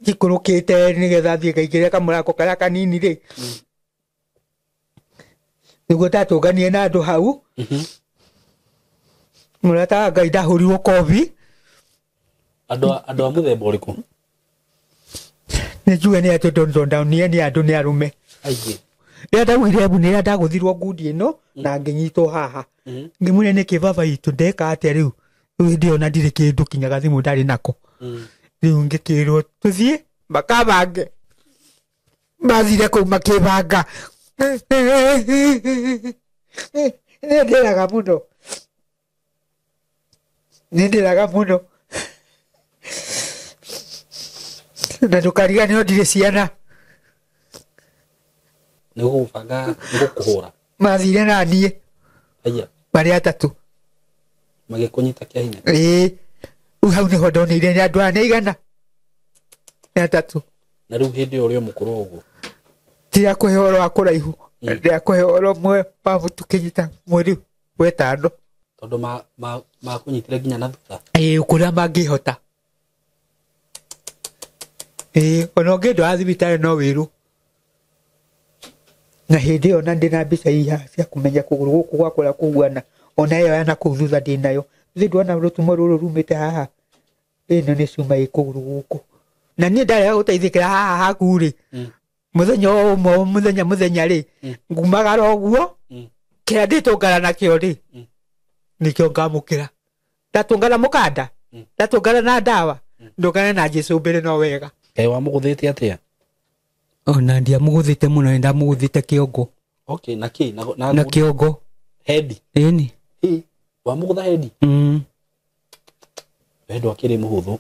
Njikũrũkĩte nĩgetha thiĩ ngaingĩre kamũrango karĩa kanini rĩ, nĩguo ndatũnganie na andũ hau. Mũrata wa Ngai, ndahũrirwo kobi. Andũ a mũthemba ũrĩkũ? Nĩ njuge nĩ atĩ ndondonie nĩ andũ, nĩ arũme. Aingĩ. Rĩrĩa ndaugire mbu, nĩrĩa ndagũthirwo ngundi ĩno na ngĩnyitwo haha. Ngĩmwĩra, nĩkĩ baba itũ, ndeka atĩa rĩu? Rĩu hĩndĩ ĩyo na ndirĩ kĩndũ, kinyaga thimũ ndarĩ nako. Rĩu ngĩkĩrwo tũthiĩ makabange. Mathire kũu makĩbanga. Nĩ ndĩraga mũno, nĩ ndĩraga mũno, na ndũkariganĩrwo ndirĩ ciana. Nĩ gũgũbanga, nĩ gũkũhũra? Mathire na niĩ. Aya. Marĩ atatũ. Magĩkũnyita kĩa hinya? Ĩĩ, rĩu hau nĩho ndoneire nĩ andũ aya nĩ aigana, nĩ atatũ. Na rĩu hĩndĩ ĩyo ũrĩ o mũkũrũ ũguo? Ndirakũhe ũhoro wa kũraihu, ndirakũhe ũhoro ũmwe wa tũkĩnyita mweri wa ĩtano. Tondũ makũnyitire nginya na thutha? Ĩĩ, kũrĩa mangĩhota. Ĩĩ, ona ũngĩndwara thibitarĩ no wĩrwo. Na hĩndĩ ĩyo na ndĩna mbica iha cia kũmenya kũgũrũ gũkũ gwakwa ũrĩa kũhuana, ona ĩyo ya nakũu thutha ndĩnayo. Ithe ndwona rũtumo rũrũ rumĩte haha, ĩno nĩ cuma ĩ kũgũrũ gũkũ. Na niĩ ndarega gũteithĩkĩra haha haku rĩ, mũthenya o ũmwe, o mũthenya mũthenya rĩ, ngumagara ũguo. Kĩrĩa ndĩtũngana nakĩo rĩ, nĩkĩo ngamũkĩra. Ndatũngana mũkanda, ndatũngana na ndawa, ndũngane na Jesũ mbere no wega. Kaĩ wamũgũthĩte atĩa? Ona ndiamũgũthĩte mũno, nĩ ndamũgũthĩte kĩongo. Okay, na kĩ na, na kĩongo. Hendi? Ĩni. Ĩ, wamũgũtha hendi? Mm. We ndwakĩrĩ mũhũthũ.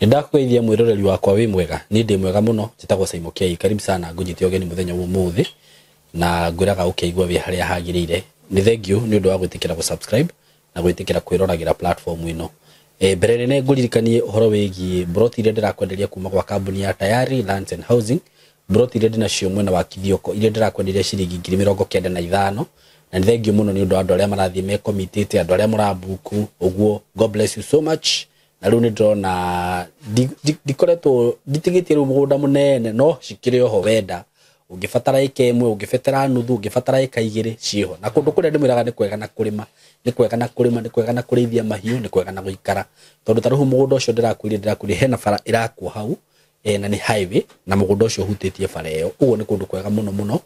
Nĩ ndakũgeithia mwĩroreri wakwa, wĩ mwega? Niĩ ndĩ mwega mũno, njĩtagwo Saimo Kei. Karibu sana, ngũnyite ũgeni mũthenya wa ũmũthĩ na ngwĩraga ũkĩigua wĩ harĩa hagĩrĩire. Nĩ thank you nĩ ũndũ wa gwĩtĩkĩra gũ-subscribe na gwĩtĩkĩra kwĩroragĩra platform ĩno. Mbere nene ngũririkanie ũhoro wĩgiĩ mburoti iria ndĩrakwenderia kuma gwa kambuni ya Tayari Lands and Housing. Mburoti iria ndĩnacio mwena wa Kithioko, iria ndĩrakwenderia ciringi 95,000, na nĩ thank you mũno nĩ ũndũ wa andũ arĩa marathiĩ mekomitĩte, andũ arĩa mũrambuku ũguo. God bless you so much. Na rĩu nĩ ndĩrona ndikoretwo nditigĩtie rĩu mũgũnda mũnene, no cikĩrĩ oho. Wenda ũngĩbatara ĩka ĩmwe, ũngĩbatara nuthu, ũngĩbatara ĩka igĩrĩ, ciĩho. Na kũndũ kũrĩa ndĩmwĩraga nĩ kwega na kũrĩma, nĩ kwega na kũrĩma, nĩ kwega na kũrĩithia mahiũ, nĩ kwega na gũikara, tondũ ta rĩu mũgũnda ũcio ndĩrakwĩrire hena bara ĩrakwo hau, na nĩ highway, na mũgũnda ũcio ũhutĩtie bara ĩyo. Ũguo nĩ kũndũ kwega mũno mũno,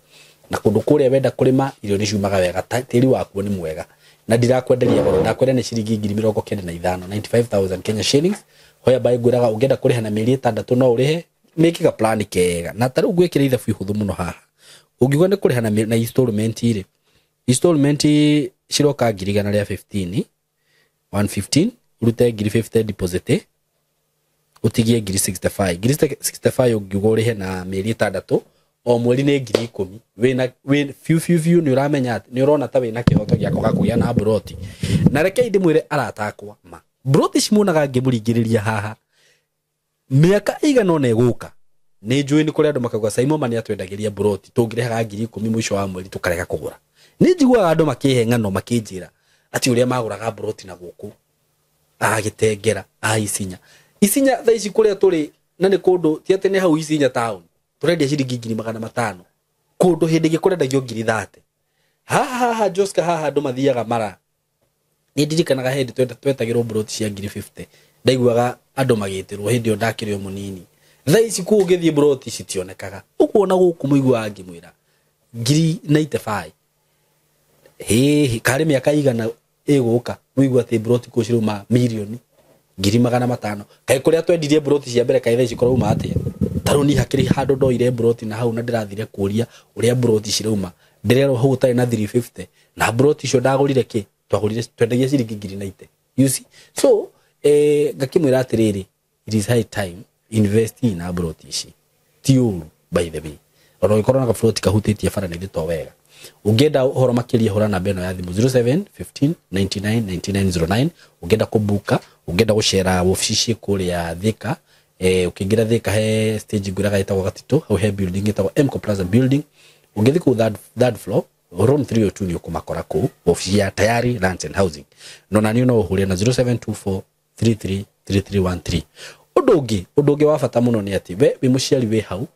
na kũndũ kũrĩa wenda kũrĩma irio nĩ ciumaga wega, tĩri wakuo nĩ mwega. Na ndirakwenderia goro, ndakwenderia nĩ ciringi 95,000, 95,000 Kenya shillings. Hoya mbaĩ ngwĩraga ũngĩenda kũrĩha na mĩeri 6 no ũrĩhe, mĩke plan kega. Na ta rĩu ngwĩkĩra ithabu ihũthũ mũno haha, ũngiuga nĩ kũrĩha na installment rĩ, installment ciroka ngiri igana rĩa 15, 115, ũrute ngiri 50 deposit, ũtigie ngiri 65. Ngiri 65 ũngiuga ũrĩhe na mĩeri 6, o mweri nĩ ngiri 10. Wĩna wĩ biũ biũ biũ, nĩ ũramenya atĩ nĩ ũrona ta wĩna kĩhoto gĩa kwaga kũgĩa na mburoti. Na rekei ndĩmwĩre arata akwa, ma mburoti ici muonaga ngĩmũringĩrĩria haha, mĩaka ĩigana ũna ĩgũka, nĩ njũĩ nĩ kũrĩ andũ makauga Saimo ma nĩ atwendagĩria mburoti tũngĩrĩhaga ngiri 10 mũico wa mweri tũkarega kũgũra. Nĩ njiguaga andũ makĩhe ng'ano, makĩnjĩra atĩ ũrĩa magũraga mburoti na gũkũ agĩtengera a Isinya. Isinya thaa ici kũrĩa tũrĩ na nĩ kũndũ ti atĩ nĩ hau Isinya town, tũrendia ciringi 500,000, kũndũ hĩndĩ ĩngĩ kũrendagio ngiri 30. Haha haha Joska, haha andũ mathiaga mara. Nĩ ndirikanaga hĩndĩ twetagĩrwo mburoti cia ngiri 50, ndaiguaga andũ magĩtĩrwo hĩndĩ ĩyo ndakĩrĩ o mũnini. Thaa ici kũu ũngĩthiĩ mburoti citionekaga ũguo. Na gũkũ mũiguaga ngĩmwĩra ngiri 95, hĩhĩ karĩ mĩaka igana ĩgũka mũigua atĩ mburoti kũu cirauma mirioni 500,000. Kaĩ kũrĩa twendirie mburoti cia mbere, kaĩ thaa ici kũrauma atĩa? Ta rĩu niĩ hakĩrĩ handũ ndoire mburoti na hau, na ndĩrathire kũria ũrĩa mburoti cirauma, ndĩrerwo hau ũtarĩ na 350, na mburoti icio ndagũrire kĩ twagũrire twendagia ciringi ngiri 90, you see. So ngakĩmwĩra atĩrĩrĩ, it is high time invest na mburoti ici, ti ũru. By the way, ona ũngĩkorwo na gaburoti kahutĩtie bara nĩ to wega. Ũngĩenda ũhoro makĩria, hũra namba ĩno ya thimũ 07 15 99 99 09. Ũngĩenda kũbuka, ũngĩenda gũcera wabici ciĩ kũrĩa Thika, ũkĩingĩra Thika he stage ngwĩraga ĩtagwo Gatitũ, hau he building ĩtagwo Mco Plaza building. Ũngĩthiĩ kũu third floor. Room 302 nĩ ũkũmakora kũu obici ya Tayari Lands and Housing. No na niĩ no ũhũre na 0724 333313. Ũndũ ũngĩ wa bata mũno nĩ atĩ we wĩ mũciari wĩ hau,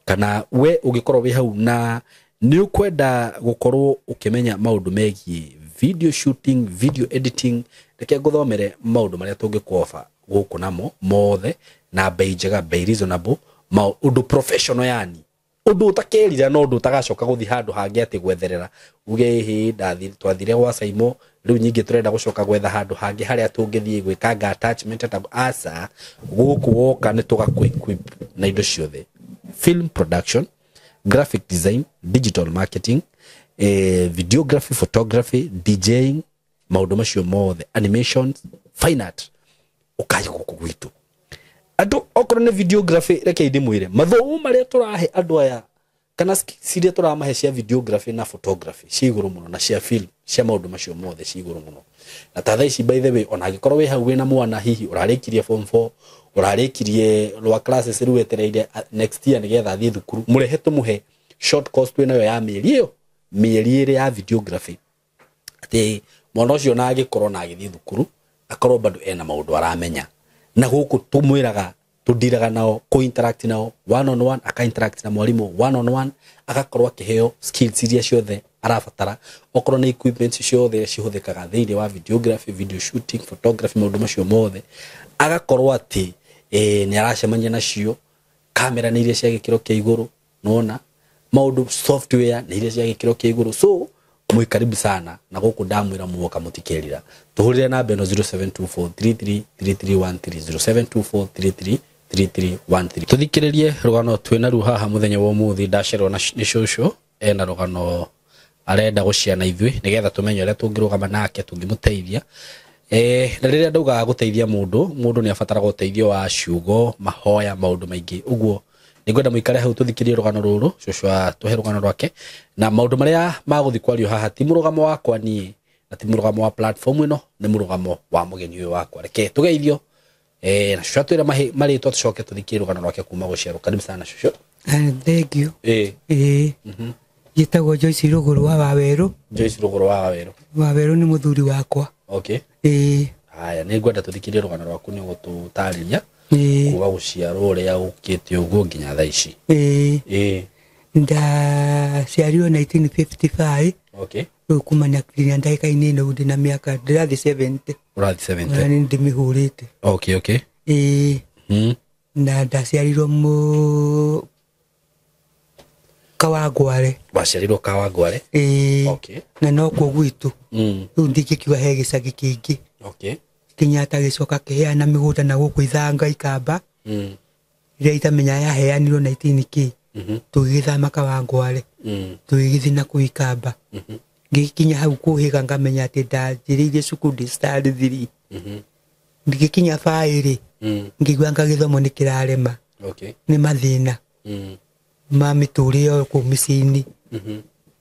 kana we ũngĩkorwo wĩ hau na nĩ ũkwenda gũkorwo ũkĩmenya maũndũ megiĩ video shooting, video editing, reke ngũthomere maũndũ marĩa tũngĩkwoba gũkũ namo mothe na bei njega, bei reasonable, ũndũ professional, yani ũndũ ũtakerira no ũndũ ũtagacoka gũthiĩ handũ hangĩ atĩ gwetherera uge hĩ ndathi twathire gwa Saimo, rĩu nyingĩ tũrenda gũcoka gwetha handũ hangĩ harĩa tũngĩthiĩ gwĩkanga attachment ta aca. Gũkũ woka nĩ tũgakũ equip na indo ciothe: film production, graphic design, digital marketing, videography, photography, DJing, maũndũ macio mothe, animations, fine art. Ũkai gũkũ gwitũ andũ, okorwo nĩ videography, reke ndĩmwĩre mathomo marĩa tũrahe andũ aya kana skills iria tũramahe cia videography na photography cia igũrũ mũno, na cia film, cia maũndũ macio mothe cia igũrũ mũno. Na ta thaa ici, by the way, ona angĩkorwo wĩ hau wĩna mwana hihi ũrarĩkirie form 4, ũrarĩkirie lower classes, rĩu wetereire next year nĩgetha athiĩ thukuru, mũrehe tũmũhe short course twĩ nayo ya mĩeri ĩyo, mĩeri 2 ya videography, atĩ mwana ũcio na agĩkorwo na agĩthiĩ thukuru akorwo bado ena maũndũ aramenya. Na gũkũ tũmwĩraga tũndiraga nao kũ interact nao one on one, aka interact na mwarimũ one on one, agakorwo akĩheo skills iria ciothe arabatara, okorwo nĩ equipment ciothe cihũthĩkaga thĩinĩ wa videography, video shooting, photography, maũndũ macio mothe agakorwo atĩ nĩ aracemania nacio. Kamera nĩ iria cia gĩkĩro kĩa igũrũ, nona maũndũ software nĩ iria cia gĩkĩro kĩa igũrũ. So mwĩ karibu sana na gũkũ, ndamwĩra muoka mũtikerira. Tũhũrĩre namba ĩno 0724333313, 0724333313. Tũthikĩrĩrie rũgano twĩ naruo haha mũthenya wa ũmũthĩ. Ndacerwo nĩ cũcũ, ena rũgano arenda gũciana ithuĩ nĩgetha tũmenye ũrĩa tũngĩrũgama nake, tũngĩmũteithia. Na rĩrĩa ndaugaga gũteithia mũndũ, mũndũ nĩ abataraga ũteithio wa ciugo, mahoya, maũndũ maingĩ. Ũguo nĩngwenda mũikare hau tũthikĩrie rũgano rũrũ, cũcũ atũhe rũgano rwake na maũndũ marĩa magũthiĩ kwario haha. Ti mũrũgamo wakwa niĩ na ti mũrũgamo wa platform ĩno, nĩ mũrũgamo wa mũgeni ũyũ wakwa. Reke tũgeithio na cũcũ atwĩre marĩtwa, tũcoke tũthikĩrie rũgano rwake kuma gũciarwo. Karibu sana, cũcũ. Thank you. Ĩĩ. Njĩtagwo Joyce Rũgũrũ wa Wawerũ. Joyce Rũgũrũ wa Wawerũ. Wawerũ nĩ mũthuri wakwa. Okay. Ĩĩ. Haya, nĩ ngwenda tũthikĩrie rũgano rwaku, nĩ ũgũtũtarĩria Ĩĩ. kuma gũciarwo ũrĩa ũkĩte ũguo nginya thaa ici. Ĩĩ. Ĩĩ. Ndaciarirwo 1955. Rĩu kumania nginya ndagĩka-inĩ ĩno ndĩna mĩaka ndĩrathiĩ 70. Ũrathiĩ Ona 70. nĩ ndĩmĩhũrĩte. Okay. Ĩĩ. Na ndaciarirwo mũ Kawangware. Waciarirwo Kawangware? Ĩĩ. Okay. Na nokuo gwitũ. Rĩu ndingĩkiuga he gĩcagi kĩngĩ. Kenyatta gĩcoka kĩheana mĩgũnda na gũkũ Ithanga Ikamba, ĩrĩa itamenya yaheanirwo 19 kĩ. Tũgĩgĩthama Kawangware, tũgĩgĩthiĩ na kũu Ikamba. Ngĩgĩkinya hau kũhĩga ngamenya atĩ ndanjĩrĩirie cukuru ndĩ standard 3. Ngĩkinya baĩ rĩ, ngĩigua anga gĩthomo nĩ kĩrarema nĩ mathĩna ma mĩtũrĩre ĩyo kũu mĩciĩ-inĩ.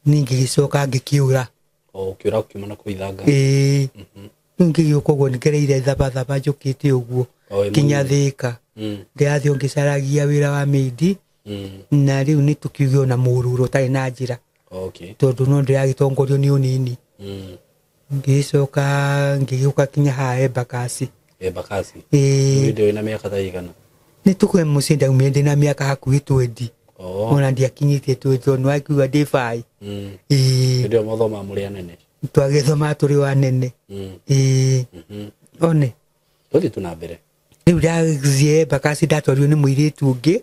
Niĩ ngĩgĩcoka ngĩkĩũra. O ũkĩũra ũkiuma na kũu Ithanga? Ĩĩ. Rĩu ngĩgĩũka ũguo ngereire thabathaba njũkĩte ũguo O, ĩ nginya mũnini. Thĩka. Ndĩrathiĩ o ngĩcaragia wĩra wa mĩindi, na rĩu nĩ tũkiuge ona mũruro ũtarĩ na njĩra, tondũ no ndĩragĩtongorio nĩ ũnini. Ngĩgĩcoka ngĩgĩũka kinya haha Embakasi. Embakasi? Ĩĩ. Hĩndĩ ĩyo wĩna mĩaka ta igana? Nĩ tũkwe mũciĩ ndaumire ndĩna mĩaka hakuhĩ 20. Oh. Ona ndiakinyĩtie 20 tondũ nĩwakiuga ndĩ baĩ. Ĩĩ. Hĩndĩ ĩyo mwathomaga mũrĩ anene? Twagĩthomaga tũrĩ o anene. Ĩĩ. One. Tũthiĩ tu na mbere. Rĩu ndathiĩ Embakasi ndatwarirwo nĩ mũirĩtu ũngĩ,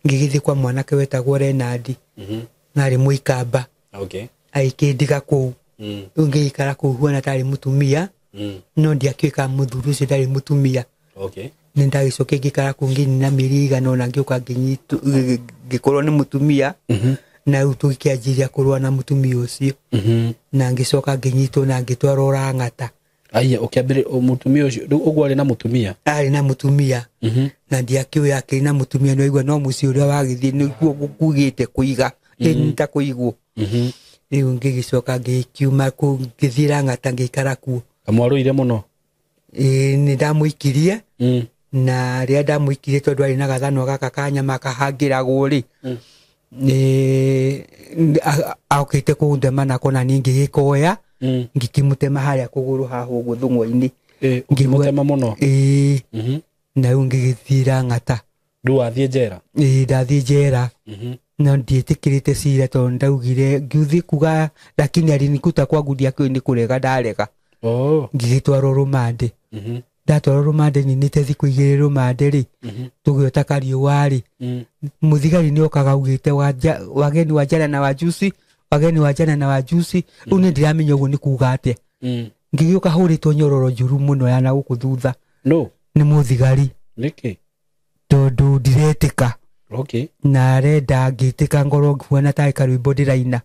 ngĩgĩthiĩ kwa mwanake wetagwo Renandi, na arĩ mũikamba. Agĩkĩndiga kũu. Rĩu ngĩgĩikara kũu huana tarĩ mũtumia, no ndiakĩũĩ kana mũthuri ũcio ndarĩ mũtumia. Nĩ ndagĩcokia ngĩikara kũu ngĩnina mĩeri ĩigana ũna, ngĩũka ngĩnyitwo ngĩkorwo nĩ mũtumia, na rĩu tũgĩkĩanjĩrĩria kũrũa na mũtumia ũcio, na ngĩcoka ngĩnyitwo na ngĩtwarwo Lang'ata. Aya, ũkĩambĩrĩria mũtumia ũcio rĩu ũguo arĩ na mũtumia? Arĩ na mũtumia. Na ndiakĩũĩ akĩrĩ na mũtumia, nĩwaigua no mũciĩ ũrĩa wagĩthiĩ nĩguo kugĩte kũiga ĩni ta kũigwo. Rĩu ngĩgĩcoka ngĩkiuma kũu ngĩthiĩ Lang'ata ngĩikara kuo. Kamwarũire mũno? Ĩĩ, nĩ ndamũikirie. Na rĩrĩa ndamũikirie, tondũ arĩ na gathanwa gaka ka nyama kahangĩragwo rĩ, Aokĩte kũndema nako na niĩ ngĩgĩkoya ngĩkĩmũtema harĩa kũgũrũ haha ũguo thũng'wa-inĩ. Ũkĩmũtema mũno? Ĩĩ. Na rĩu ngĩgĩthiĩra ng'ata. Rĩu wathiĩ njera? Ĩĩ, ndathiĩ njera. Na ndiĩtĩkĩrĩte cira tondũ ndaugire ngĩthiĩ kuga, lakini alinikuta kwangu ndiakĩũĩ nĩ kũrega ndarega. Ngĩgĩtwarwo rũmande. Ndatwarwo rũmande ninĩte thikũ 2 rũmande rĩ, tũgĩota kariũa rĩ, mũthigari nĩ okaga augĩte wageni wa jana na wajusi, wageni wa jana na wajusi. Rĩu nĩ ndiramenya ũguo nĩ kuga atĩa. Ngĩgĩũka hũrĩtwo nyororo njũru mũno ya na gũkũ thutha. No. Nĩ mũthigari. Nĩkĩ? Tondũ ndiretĩka. Okay. Na arenda ngĩtĩka ngorwo ngĩhuana tarĩ karwĩmbo ndĩraina.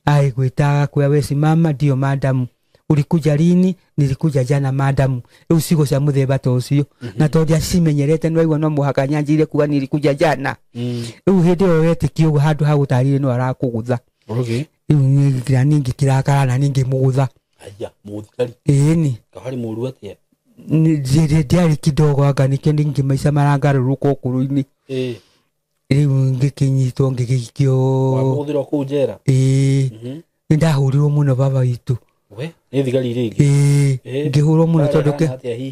Aigwĩta agakwĩra we simama ndio madamu. Ulikuja lini? Nilikuja jana madamu. Rĩu ciugo cia mũthemba ta ũcio. Na tondũ ndiacimenyerete nĩ waigua no mũhaka nyanjire kuga nilikuja jana. Rĩu hĩndĩ ĩyo wetĩkia ũguo handũ ha gũtarĩria no arakũgũtha. Okay. Rĩu niĩ ngĩkĩrakara na niĩ ngĩmũgũtha. Aya, mũthigari. Ĩĩni. Kahari mũru atĩa? Ndiarĩ kidogo anga nĩkĩo ningĩ maica marangarũrũka ũkũrũ-inĩ. Rĩu ngĩkĩnyitwo ngĩgĩikio. Wamũgũthĩrwo kũu njera? Ĩĩ. Nĩ ndahũrirwo mũno baba witũ. We, nĩ thigari rĩngĩ? Ĩĩ. Ngĩhũrwo mũno tondũ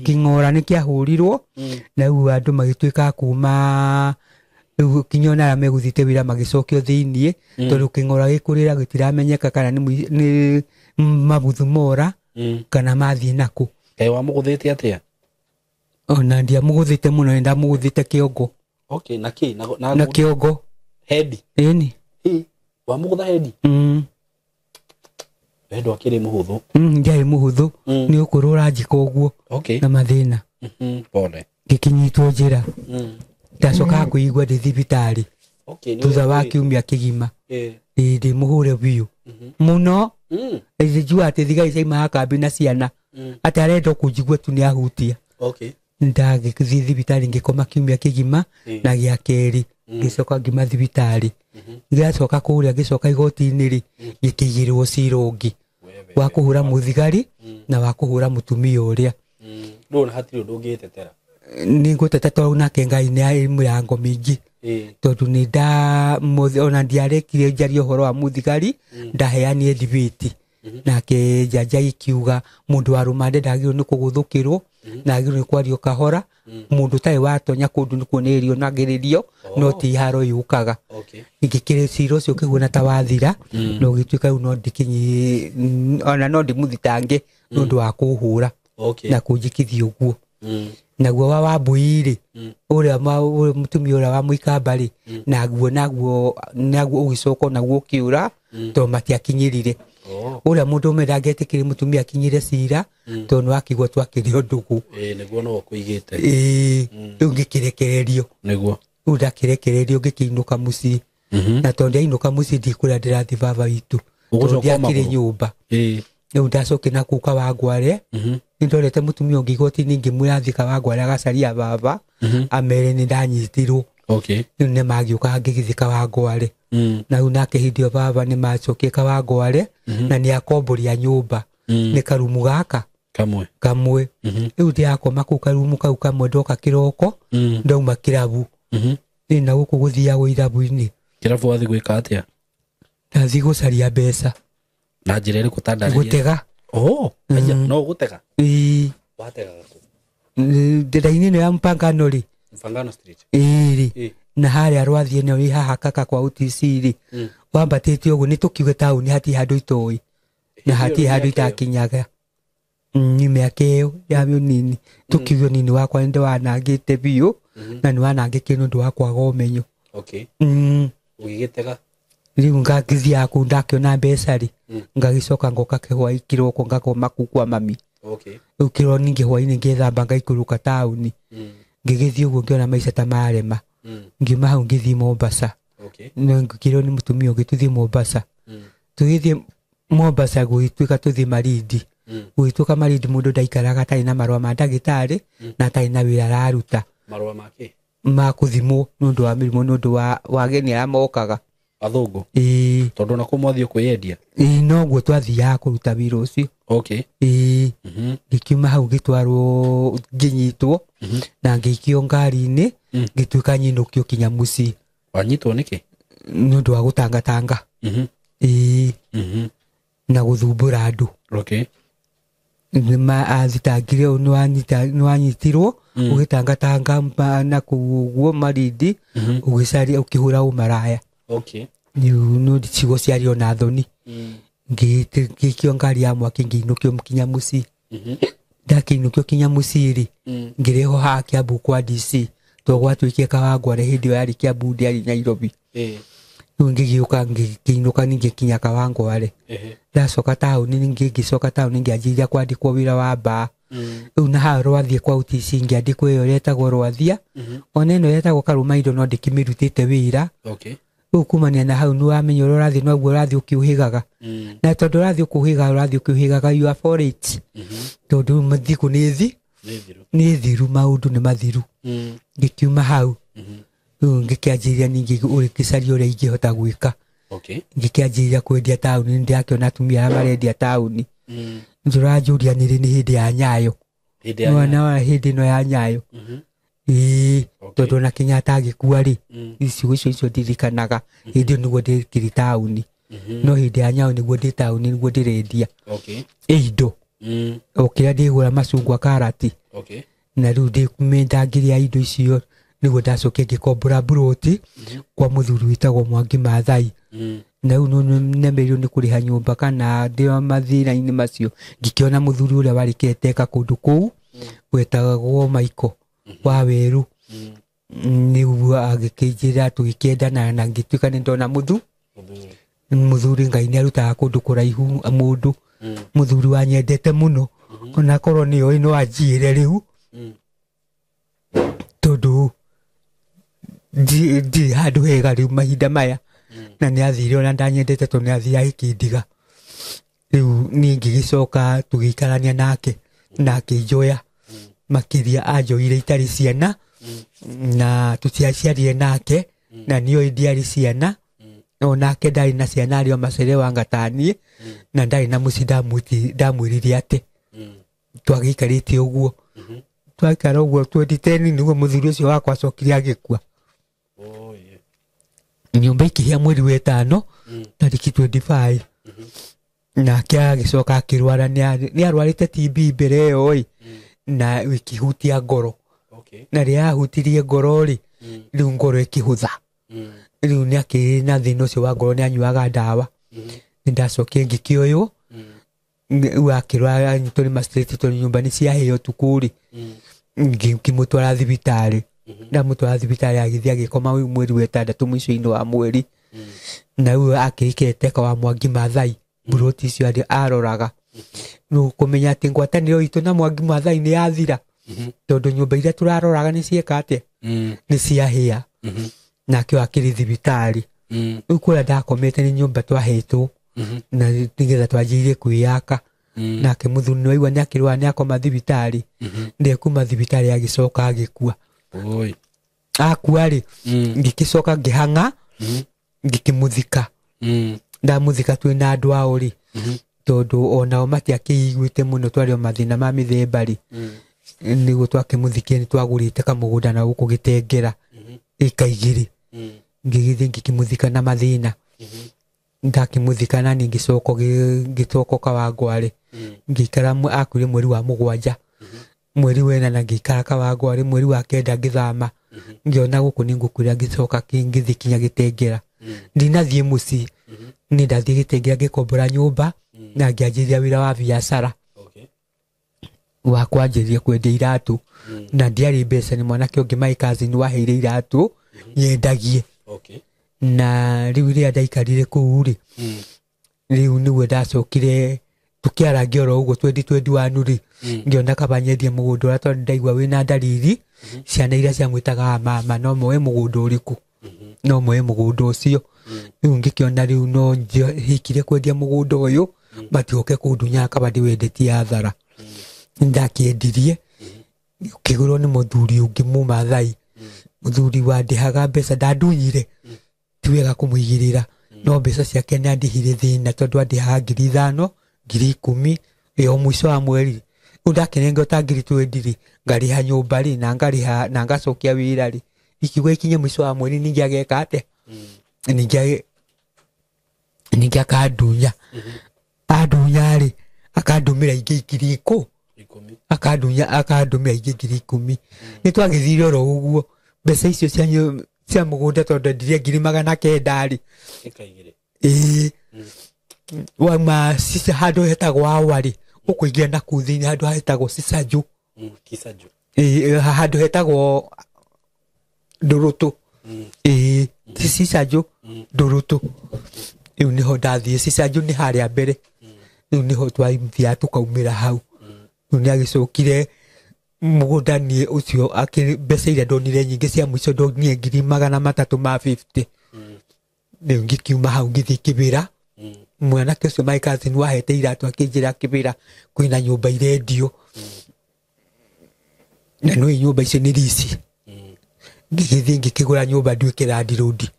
kĩng'ora nĩ kĩahũrirwo, na rĩu andũ magĩtuĩka a kuma rĩu kinya ona arĩa megũthiĩte wĩra magĩcokio thĩiniĩ, tondũ kĩng'ora gĩkũrĩra gĩtiramenyeka kana nĩ mabuthu mora, kana mathiĩ nakũ. Kaĩ wamũgũthĩte atĩa? Ona ndiamũgũthĩte mũno, nĩ ndamũgũthĩte kĩongo. Okay, na kĩ? Na kĩongo. Hendi? Ĩni. Wamũgũtha hendi? We ndwakĩrĩ mũhũthũ. Ndiarĩ mũhũthũ. Nĩ ũkũrũ ũranjĩka ũguo. Okay. Na mathĩna. Pole. Ngĩkĩnyitwo njĩra. Ndacokaga kwĩigua ndĩ thibitarĩ. Okay, nĩ Thutha wa ũrĩa kiumia kĩgima. Ĩĩ, ndĩ mũhũre biũ. Mũno. Njua atĩ thigari ciaumaga kambĩ na ciana. Atĩ arenda kũnjigua tu nĩ ahutia. Okay. Ndagĩthiĩ thibitarĩ ngĩkoma kiumia kĩgima na gĩa kerĩ. Ngĩcoka ngĩma thibitarĩ. Ngĩgacoka kũrĩa ngĩcoka igoti-inĩ rĩ, ngĩkĩigĩrwo cira ũngĩ wa kũhũra mũthigari na wa kũhũra mũtumia ũrĩa. Rĩu ona hatirĩ ũndũ ũngĩtetera. Nĩ ngũteta tondũ nake Ngai nĩ arĩ mĩrango mĩingĩ. Tondũ nĩ nda ona ndiarekire njarie ũhoro wa mũthigari, ndaheanire debate. Nake janja ikiuga mũndũ wa rũmande ndagĩrĩirwo nĩ kũgũthũkĩrwo, na agĩrĩirwo nĩ kwario kahora. Mũndũ ũtarĩ watonya kũndũ nĩ kuonererio na agĩrĩrio, no ti haro yũkaga. Okay. Ngĩkĩrĩ cira ũcio ũkĩhuana ta wathira, na ũgĩtuĩka rĩu no ndĩkĩnyi, ona no ndĩmũthitange nĩ ũndũ wa kũhũra Okay. na kũnjĩkithia ũguo. Naguo wa Wambui rĩ, ũrĩa mũtumia ũrĩa wa Mũikamba rĩ, naguo ũgĩcoka naguo ũkĩũra, tondũ matiakinyĩrire. Ũrĩa mũndũ ũmwe ndangĩetĩkĩrire mũtumia akinyĩre cira, tondũ nĩwakĩigua twakĩrĩ ũndũgũ. Ĩĩ, nĩguo no ũkũigĩte. Ĩĩ, rĩu ngĩkĩrekererio. Nĩguo. Rĩu ndakĩrekererio ngĩkĩinũka mũciĩ. Na tondũ ndiainũka mũciĩ ndikũrĩa ndĩrathiĩ baba witũ. Ũgũcoka Tondũ ndiakĩrĩ magũrũ? nyũmba. Ĩĩ. Rĩu ndacokire na kũu Kawangware. Nĩ ndorete mũtumia ũngĩ igoti-inĩ ngĩmwĩra athiĩ Kawangware agacaria baba, amere nĩ ndanyitirwo. Okay. Rĩu nĩ magĩũka ngĩgĩthiĩ Kawangware. Na rĩu nake hĩndĩ ĩyo baba nĩ macokire Kawangware, na nĩ akomboria nyũmba. Nĩ karumu gaka. Kamwe. Kamwe. Rĩu ndĩrakoma kũu karumu kau kamwe ndoka kĩroko, ndauma kĩrabu. Ĩ, na gũkũ gũthiagwo irabu-inĩ. Kĩrabu wathiĩ gwĩka atĩa? Ndathiĩ gũcaria mbeca. Na njĩra ĩrĩkũ ta ndarĩria? Gũtega. Oh, aya, no gũtega? Ĩĩ. Wategaga kũ? Njĩra-inĩ ĩno ya Mpangano rĩ. Mpangano Street. Ĩĩ rĩ. Ĩĩ. Na harĩa rwathiĩ ĩno ĩ haha kaka kwa UTC rĩ. Wambatĩte ũguo nĩ tũkiuge taũni hatirĩ handũ itoĩ. Na Ĩĩ, hatirĩ handũ mĩaka ĩyo. itakinyaga. Nĩ mĩaka ĩyo ya mĩnini. Tũkiuge ũnini wakwa nĩ ndĩwanangĩte biũ, na nĩ wanangĩkire nĩ ũndũ wa kwaga ũmenyo. Okay. Ũgĩgĩtega? Rĩu ngagĩthiaga kũu ndakĩona mbeca rĩ, ngagĩcoka ngoka kĩhwaĩ kĩroko ngakoma kũu kwa mami. Okay. Rĩu kĩro ningĩ hwaĩ-inĩ ngĩthamba ngaikũrũka taũni. Ngĩgĩthiĩ ũguo ngĩona maica ta marema. Ngiuma hau ngĩthiĩ Mombasa. Okay. No ngĩkĩrwo nĩ mũtumia ũngĩ tũthiĩ Mombasa. Tũgĩthiĩ Mombasa gũgĩtuĩka tũthiĩ Malindi. Gũgĩtuĩka Malindi mũndũ ndaikaraga atarĩ na marũa ma ndagĩtarĩ, na atarĩ na wĩra araruta. Marũa ma kĩ? Ma kũthimwo nĩ ũndũ wa mĩrimũ, nĩ ũndũ wa ageni arĩa mokaga. Athũngũ? Ĩĩ. Tondũ ona kũu mwathiĩ kwĩyendia? Ĩĩ, noguo twathiaga kũruta wĩra ũcio. Okay. Ĩĩ. Ngĩkiuma hau ngĩtwarwo, ngĩnyitwo, na ngĩikio ngari-inĩ, ngĩtuĩka nyinũkio kinya mũciĩ. Wanyitwo nĩkĩ? Nĩ ũndũ wa gũtangatanga. Ĩĩ. Na gũthumbũra andũ. Okay. Nĩma athitangire ũũ nĩwanyitirwo ũgĩtangatanga na kũu ũguo Malindi, ũgĩcaria ũkĩhũra ũmaraya. Okay. Nĩ ciugo ciarĩ ona thoni. Ngĩikio ngari ya mwaki, ngĩinũkio kinya mũciĩ. Ndakĩinũkio kinya mũciĩ rĩ, ngĩrehwo haha Kiambu kwa DC, tondũ gwatuĩkire Kawangware hĩndĩ ĩyo yarĩ Kiambu, ndĩarĩ Nairobi. Rĩu ngĩgĩũka, ngĩinũka ningĩ kinya Kawangware. Ndacoka taũni ningĩ, ngĩcoka taũni ngĩanjĩrĩria kwandĩkwo wĩra wa mbaa. Rĩu na haha Rwathia kwa UTC ngĩandĩkwo ĩyo ĩretagwo Rwathia. Ona ĩno ĩretagwo Karũma indo no ndĩkĩmĩrutĩte wĩra. Okay. Rĩu kumania na hau nĩwamenya ũrĩa ũrathiĩ noguo ũrathiĩ ũkĩũhĩgaga. Na tondũ ũrathiĩ ũkĩũhĩgaga, ũrathiĩ ũkĩũhĩgaga, you are for it. Tondũ rĩu thikũ nĩ thi Nĩ thiru. Nĩ thiru, maũndũ nĩ mathiru. Ngĩkiuma hau. Rĩu ngĩkĩanjĩrĩria ningĩ ũrĩkĩcaria ũrĩa ingĩhota gwĩka. Okay. Ngĩkĩanjĩrĩria kwendia taũni, nĩ ndĩrakĩona atumia arĩa marendia taũni. Nĩtũranjũria nĩrĩ nĩ hĩndĩ ya Nyayo. Hĩndĩ ya Nĩwona Nyayo. hĩndĩ ĩno ya Nyayo. Ĩĩ, Okay. tondũ ona Kenyatta agĩkua rĩ, icigo icio icio ndirikanaga. Hĩndĩ ĩyo nĩguo ndĩkĩrĩ taũni. No hĩndĩ ya Nyayo nĩguo ndĩ taũni, nĩguo ndĩrendia. Okay. Ĩ indo. O kĩrĩa ndĩgũra, macungwa, karati. Okay. Na rĩu ndĩ mĩndangĩria indo icio nĩguo ndacokire ngĩkombora mburoti kwa mũthuri wĩtagwo Mwangi Mathai. Na rĩu nĩnemeirwo nĩ kũrĩha nyũmba kana ndĩ o mathĩna-inĩ macio, ngĩkĩona mũthuri ũrĩa warĩ caretaker kũndũ kũu wetagwo Michael wa Werũ. Nĩguo agĩkĩnjĩra tũgĩkĩendana na ngĩtuĩka nĩ ndona Mũthuri. Mũthuri Ngai nĩ arutaga kũndũ kũraihu mũndũ. Mũthuri wanyendete mũno, onakorwo nĩ oĩ no anjiyĩre rĩu, tondũ ndirĩ handũ hega rĩu mahinda maya. Na nĩ athire, ona ndanyendete, tondũ nĩ athire agĩkĩndiga. Rĩu niĩ ngĩgĩcoka tũgĩikarania nake na akĩnjoya makĩria, anjoire itarĩ ciana na tũtiaciarire nake, na nĩoĩ ndiarĩ ciana, onake ndarĩ na ciana, arĩ o macerewanga ta niĩ, na ndarĩ na mũciĩ. Ndamwĩrire atĩ twagĩikarĩte ũguo, twaikara ũguo 2010 nĩguo mũthuri ũcio wakwa acokire agĩkua. Oh, yeah. Nyũmba ikĩhĩa mweri wa ĩtano tarĩki 25. Nake agĩcoka akĩrwara, nĩ arwarĩte TB mbere ĩyo ĩ, na ĩkĩhutia ngoro. Okay. Na rĩrĩa yahutirie ngoro rĩ, rĩu ngoro ĩkĩhũtha. Rĩu nĩ akĩrĩ na thĩna ũcio wa ngoro, nĩ anyuaga ndawa. Nĩ ndacokire ngĩkĩoywo. Rĩu akĩrwara, anyitwo nĩ mastress tondũ nyũmba nĩ ciahĩa ũtukũ rĩ, ngĩmũtwara thibitarĩ. Ndamũtwara thibitarĩ agĩthiĩ agĩkoma mweri wa ĩtandatũ, mũico-inĩ wa mweri. Na rĩu akĩrĩ caretaker wa Mwangi Mathai, mburoti icio arĩ aroraga. Rĩu kũmenya atĩ ngwatanĩro itũ na Mwangi Mathai nĩ yathira, tondũ nyũmba iria tũraroraga nĩ cieka atĩa, nĩ ciahĩa, nake akĩrĩ thibitarĩ. Rĩu kũrĩa ndakomete nĩ nyũmba twahetwo na nĩgetha twanjĩrĩrie kwĩyaka. Nake mũthuri nĩwaigua nĩ akĩrwara, nĩ akoma thibitarĩ, ndekuma thibitarĩ agĩcoka agĩkua. Oi. Akua rĩ, ngĩgĩcoka ngĩhang'a, ngĩkĩmũthika. Ndamũthika twĩ na andũ ao rĩ, tondũ onao matiakĩiguĩte mũno, twarĩ o mathĩna ma mĩthemba rĩ, nĩguo twakĩmũthikia. Nĩ twagũrĩte kamũgũnda na gũkũ Gĩtengera, ĩka 2. Ngĩgĩthiĩ ngĩkĩmũthika na mathĩna. Ndakĩmũthika na niĩ ngĩcoka ngĩcoka Kawangware, ngĩikara. Akuire mweri wa 7, mweri wa 4 ngĩikara Kawangware, mweri wa 9 ngĩthama, ngĩona gũkũ nĩ ngũkwĩra, ngĩcoka ngĩthiĩ kinya Gĩtengera. Ndinathiĩ mũciĩ, nĩ ndathiĩ Gĩtengera ngĩkombora nyũmba na ngĩanjĩrĩria wĩra wa biacara. Okay. Wa kwanjĩrĩria kwendia iratũ, na ndiarĩ mbeca, nĩ mwanake ũngĩ my cousin waheire iratũ nyendagie. Okay. Na rĩu rĩrĩa ndaikarire kũu rĩ, rĩu nĩguo ndacokire tũkĩarangia oro ũguo 2021 rĩ, ngĩona kaba nyendie mũgũnda ũrĩa, tondũ ndaigua wĩna ndariri. Ciana iria ciamwĩtaga mama no moe mũgũnda ũrĩkũ, no moe mũgũnda ũcio. Rĩu ngĩkĩona rĩu no hikire kwendia mũgũnda ũyũ, matigoke kũndunya, kaba ndĩwendetie hathara. Ndakĩendirie, ũkĩgũrwo nĩ mũthuri ũngĩ Mũmathai, mũthuri wandĩhaga mbeca, ndandunyire, ti wega kũmũigĩrĩra, no mbeca ciake nĩ andĩhire thĩna, tondũ andĩhaga 5,000, 10,000 ĩ o mũico wa mweri. Rĩu ndakĩnengwo ta 20,000 rĩ, ngarĩha nyũmba rĩ, na ngarĩha na ngacokia wĩra rĩ, ikiuga ikinye mũico wa mweri ningĩ ageka atĩa? Ningĩ akandunya. Andunya rĩ, akandũmĩra ingĩ 10,000. Akandunya akandũmĩra ingĩ 10,000. Nĩ twagĩthire oro ũguo mbeca icio cia mũgũnda tondũ ndendirie 900,000 rĩ. Ĩĩ. Wauma handũ hetagwo Awa rĩ, ũkũingĩra na kũu thĩinĩ handũ hetagwo Cicanjũ. Ĩĩ, handũ hetagwo Ndũrũtũ. Ĩĩ, ti Cicanjũ, Ndũrũtũ. Rĩu nĩho ndathiĩ. Cicanjũ nĩ harĩa mbere. Rĩu nĩho twathiaga tũkaumĩra hau. Rĩu nĩ agĩcokire mũgũnda niĩ ũcio mbeca iria ndonire nyingĩ cia mũico ndonire 350,000. Rĩu ngĩkiuma hau ngĩthiĩ Kĩbĩra. Mwanake ũcio my cousin wahete iratũ akĩnjĩra Kĩbĩra kwĩna nyũmba irendio. Na nĩ nyũmba icio nĩ rici. Ngĩgĩthiĩ ngĩkĩgũra nyũmba nduĩke landlord.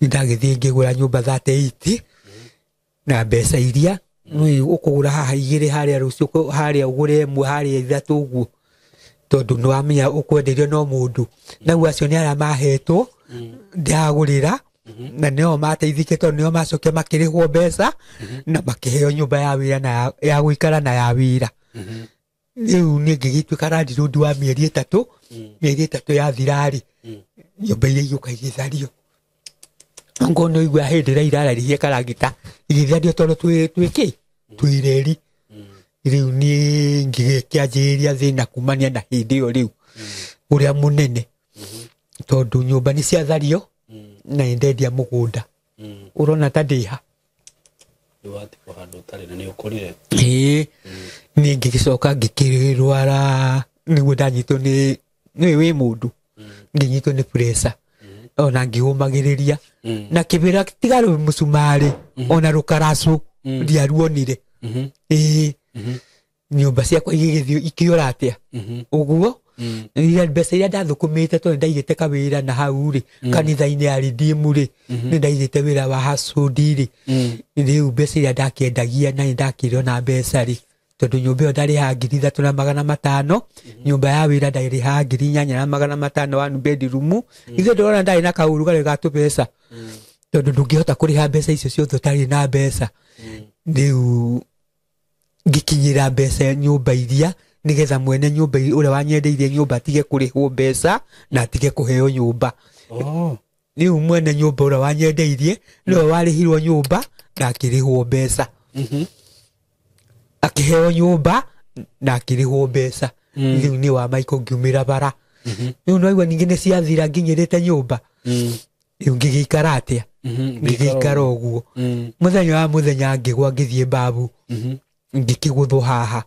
Nĩ ndagĩthiĩ ngĩgũra nyũmba 38 na mbeca iria nĩ ũkũgũra haha igĩrĩ harĩa rũciũ harĩa ũgũre ĩmwe harĩa ithatũ ũguo, tondũ nĩ wamenya ũkwenderio no mũndũ. Nau acio nĩ arĩa mahetwo ndagũrĩra, na nĩo mateithĩkĩte tondũ nĩo macokire makĩrĩhwo mbeca na makĩheo nyũmba ya wĩra na ya gũikara na ya wĩra. Rĩu niĩ ngĩgĩtuĩka landlord wa mĩeri 3. Mĩeri 3 yathira rĩ, nyũmba iria igĩũka igĩthario. Ngorwo nĩ ũigua hĩndĩ ĩrĩa irararihie karagita igĩthario tondũ twĩ kĩ? Twĩ reri. Rĩu niĩ ngĩkĩanjĩrĩria thĩna kumania na hĩndĩ ĩyo rĩu ũrĩa mũnene, tondũ nyũmba nĩ ciathario na nĩ ndendia mũgũnda. Ũrona ta ndĩha? Ĩĩ, niĩ ngĩgĩcoka ngĩkĩrwara nĩguo ndanyitwo nĩ wĩ mũndũ, ngĩnyitwo nĩ pressure ona ngĩũmagĩrĩria na Kĩbĩra tiga rũ mũcumarĩ ona rũkaracũ ndiaruonire. Ĩĩ, nyũmba ciakwa igĩgĩthiĩ ikĩũra atĩa ũguo. Mbeca iria ndathũkũmĩte tondũ ndaigĩte kawĩra na hau rĩ, kanitha-inĩ ya Redeem rĩ, nĩ ndaigĩte wĩra wa household rĩ. Rĩu mbeca iria ndakĩendagia na nĩ ndakĩrĩ ona mbeca rĩ, tondũ nyũmba ĩyo ndarĩhaga 3,500, nyũmba ya wĩra ndarĩhaga 8,500 one bedroom. Ithuĩ ndĩrona ndarĩ na kaũrugarĩ ga tũbeca, tondũ ndũngĩhota kũrĩha mbeca icio ciothe ũtarĩ na mbeca. Rĩu ngĩkinyĩra mbeca nyũmba iria nĩgetha mwene nyũmba ũrĩa wanyendeirie nyũmba atige kũrĩhwo mbeca na atige kũheo nyũmba. Rĩu mwene nyũmba ũrĩa wanyendeirie nĩwe warĩhirwo nyũmba na akĩrĩhwo mbeca. Akĩheo nyũmba na akĩrĩhwo mbeca. Rĩu nĩ wa Michael ngiumĩra bara. Rĩu nĩwaigua ningĩ nĩ ciathira nginyĩrĩte nyũmba. Rĩu ngĩgĩikara atĩa? Ngĩgĩikara ũguo. Mũthenya wa mũthenya ngĩgwa ngĩthiĩ babu. Ngĩkĩgũthwo haha.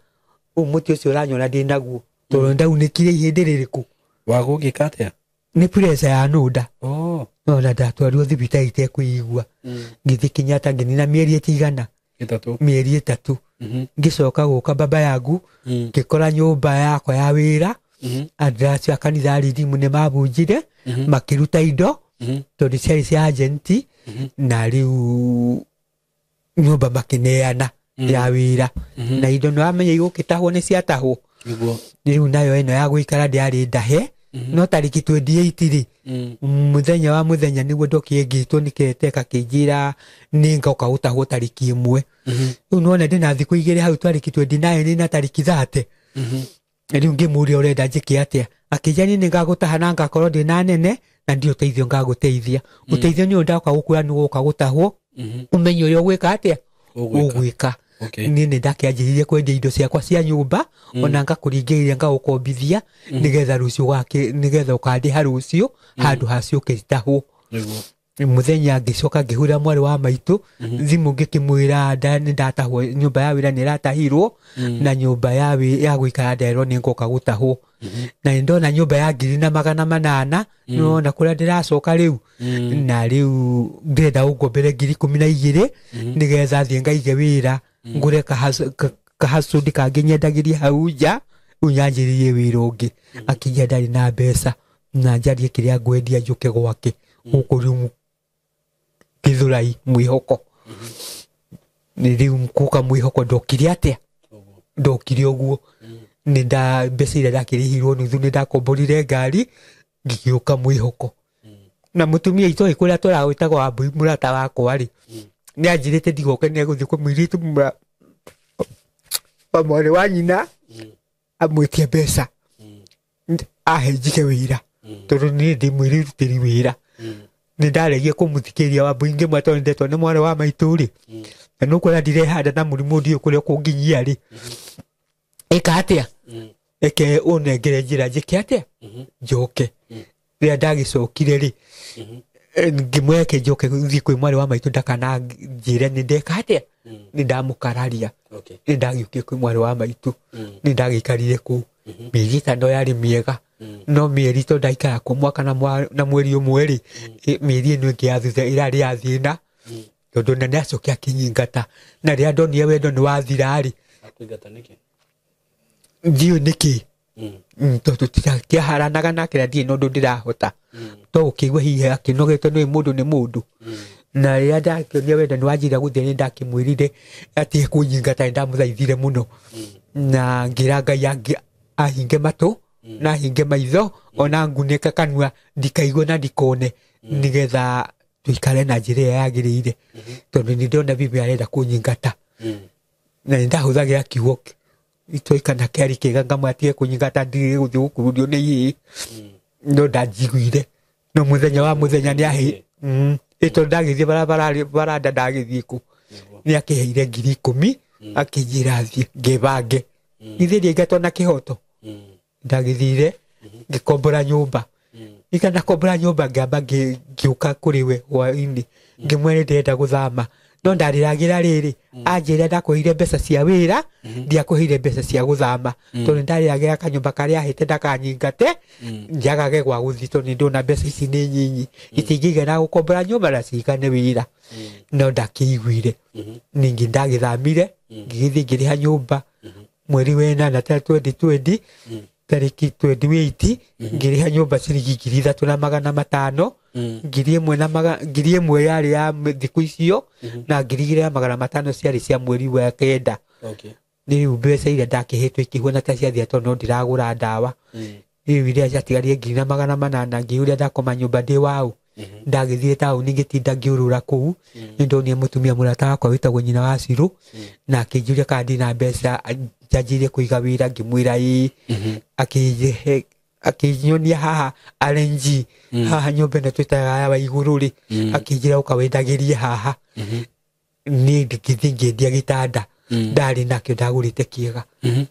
Ũyũ mũtĩ ũcio ũranyona ndĩ naguo tondũ ndaunĩkire ihĩndĩ rĩrĩkũ? Wagũgĩka atĩa? Nĩ pressure ya nũnda. Ona ndatwarirwo thibitarĩ itekũigua. Ngĩthiĩ Kenyatta ngĩnina mĩeri ĩtigana. Mĩeri 3. Ngĩcoka gũka baba yangu, ngĩkora nyũmba yakwa ya wĩra. Andũ acio a kanitha ya Redeem nĩ mabunjire, makĩruta indo, tondũ ciarĩ cia agent, na rĩu nyũmba makĩneana ya wĩra. Na indo nĩ wamenya igũkĩtahwo nĩ ciatahwo. Rĩu nayo ĩno ya gũikara ndĩarĩ ndahe, no tarĩki 28 rĩ, mũthenya wa mũthenya nĩguo ndokire ngĩtwo nĩ caretaker akĩnjĩra nĩ ngoka gũtahwo tarĩki 1. Rĩu nĩwona ndĩna thikũ 2 hau tarĩki 29 na tarĩki 30. Rĩu ngĩmũria ũrenda njĩke atĩa? Akĩnjĩra niĩ nĩngagũtaha na ngakorwo ndĩna nene na ndirĩ ũteithio ngagũteithia. Ũteithio nĩ ũyũ ndoka gũkwĩra nĩ ũgoka gũtahwo, ũmenye ũrĩa ũgwĩka atĩa? Ũgwĩka. Niĩ nĩ ndakĩanjĩrĩirie kwendia indo ciakwa cia nyũmba, ona ngakũringĩrĩria ngagũkombithia, nĩgetha rũciũ nĩgetha ũkandĩha rũciũ, handũ hacio ũkĩtahwo. Mũthenya ngĩcoka ngĩhũrĩra mwarĩ wa maitũ thimũ ngĩkĩmwĩra nĩ ndatahwo, nyũmba ya wĩra nĩ ĩratahirwo, na nyũmba ya gũikara nderwo nĩ ngoka gũtahwo. Na nĩ ndona nyũmba ya 1,800, nĩwona kũrĩa ndĩracoka rĩu. Na rĩu ndĩrenda ũngombere 12,000, nĩgetha thiĩ ngaige wĩra, ngũre kahacũndi kangĩ nyendagĩrie hau nja, rĩu nyanjĩrĩrie wĩra ũngĩ. Akĩnjĩra ndarĩ na mbeca, na njarie kĩrĩa ngwendia njũke gwake. Gũkũ rĩu Gĩthũrai mwĩhoko. Nĩ rĩu gũka mwĩhoko ndokire atĩa? Ndokire ũguo. Nĩ nda mbeca iria ndakĩrĩhirwo nuthu nĩ ndakomborire ngari ngĩgĩũka mwĩhoko. Na mũtumia itoĩ kũrĩa tũragwĩtagwo Wambui mũrata wakwa rĩ, nĩ anjĩrĩte ndigoke, nĩ egũthiĩ kwĩ mũirĩtu wa mwarĩ wa nyina amwĩtie mbeca ahe njige wĩra, tondũ niĩ ndĩ mwĩrutĩri wĩra. Nĩ ndaregie kũmũthikĩrĩria Wambui, ngĩmwĩra tondũ ndetwo nĩ mwarĩ wa maitũ rĩ, na nĩ ũkuona ndirehanda na mũrimũ ndiũĩ kũrĩa ũkũnginyia rĩ, ĩka atĩa, reke ũnengere njĩra njĩke atĩa njoke. Rĩrĩa ndagĩcokire rĩ, ngĩmwĩra reke njoke thiĩ kwĩ mwarĩ wa maitũ ndakananjĩre nĩ ndeka atĩa, nĩ ndamũkararia. Nĩ ndagĩũkire kwĩ mwarĩ wa maitũ, nĩ ndagĩikarire kũu mĩeri 5, yarĩ mĩega, no mĩeri to ndaikara kũu mwaka na mweri 1 rĩ, mĩeri ĩno ĩngĩ ya thutha ĩrarĩ ya thĩna, tondũ na nĩ acokia akĩnyingata, na rĩrĩa ndonire wendo nĩ wathira rĩ, ndiũĩ nĩkĩ, tondũ tũtiakĩharanaga nake na ndirĩ na ũndũ ndĩrahota, to gũkĩigua hihi akĩnogetwo nĩ mũndũ nĩ mũndũ. Na rĩrĩa ndakĩonire wendo nĩ wanjĩra gũthiĩ, nĩ ndakĩmwĩrire atige kũnyingata, nĩ ndamũthaithire mũno na ngĩra Ngai ahinge matũ na ahinge maitho ona ngunĩke kanua ndikaigue na ndikone, nĩgetha tũikare na njĩra ĩrĩa yagĩrĩire, tondũ nĩ ndĩrona bibi arenda kũnyingata. Na nĩ ndahũthagĩra kiugo itũikana kĩarĩ kĩega, ngamwĩra atige kũnyingata ndige gũthiĩ gũkururio nĩ ihĩĩ, no ndanjiguire. No mũthenya wa mũthenya nĩ ahe ĩ tondũ ndagĩthiĩ barabara baranda ndagĩthiĩ kũ, nĩ akĩheire 10,000 akĩnjĩra thiĩ ngĩbange githĩ ndiaingatwo na kĩhoto. Ndagĩthire ngĩkombora nyũmba, ikanakombora nyũmba, ngĩamba ngĩũka kũrĩ we hwainĩ, ngĩmwĩra ndĩrenda gũthama, no ndarĩragĩra rĩrĩ, anjĩra ndakũheire mbeca cia wĩra, ndiakũheire mbeca cia gũthama, tondũ ndarĩragĩra kanyũmba karĩa ahĩte ndakanyingate njagage gwa gũthiĩ, tondũ nĩ ndona mbeca ici nĩ nyinyi itingĩigana gũkombora nyũmba na cigane wĩra. No ndakĩiguire. Ningĩ ndagĩthamire ngĩgĩthiĩ ngĩrĩha nyũmba mweri wa 8 ta 2020 tarĩki 28, ngĩrĩha nyũmba ciringi 3,500, 1,000 na 1,000 yarĩ ya thikũ icio na 2,500 ciarĩ cia mweri wa 9. Rĩu mbeca iria ndakĩhetwo ikĩhuana ta ciathira, tondũ no ndĩragũra ndawa. Rĩu iria ciatigarire 1,800, ngĩũria ndakoma nyũmba ndĩ waũ. Ndagĩthiĩ taũni ngĩtinda ngĩũrũra kũu, nĩ ndonire mũtumia mũrata wakwa wĩtagwo nyina wa Cirũ, na akĩnjũria kana ndĩna mbeca njanjĩrie kũiga wĩra, ngĩmwĩra ĩĩ. Akĩnjĩhe, akĩnyonia haha RNG, haha nyũmba ĩno twĩtaga ya wa igũrũ rĩ, akĩnjĩra ũka wendagĩrie haha. Niĩ ngĩthiĩ ngĩendia gĩtanda ndarĩ nakĩo ndagũrĩte kĩega,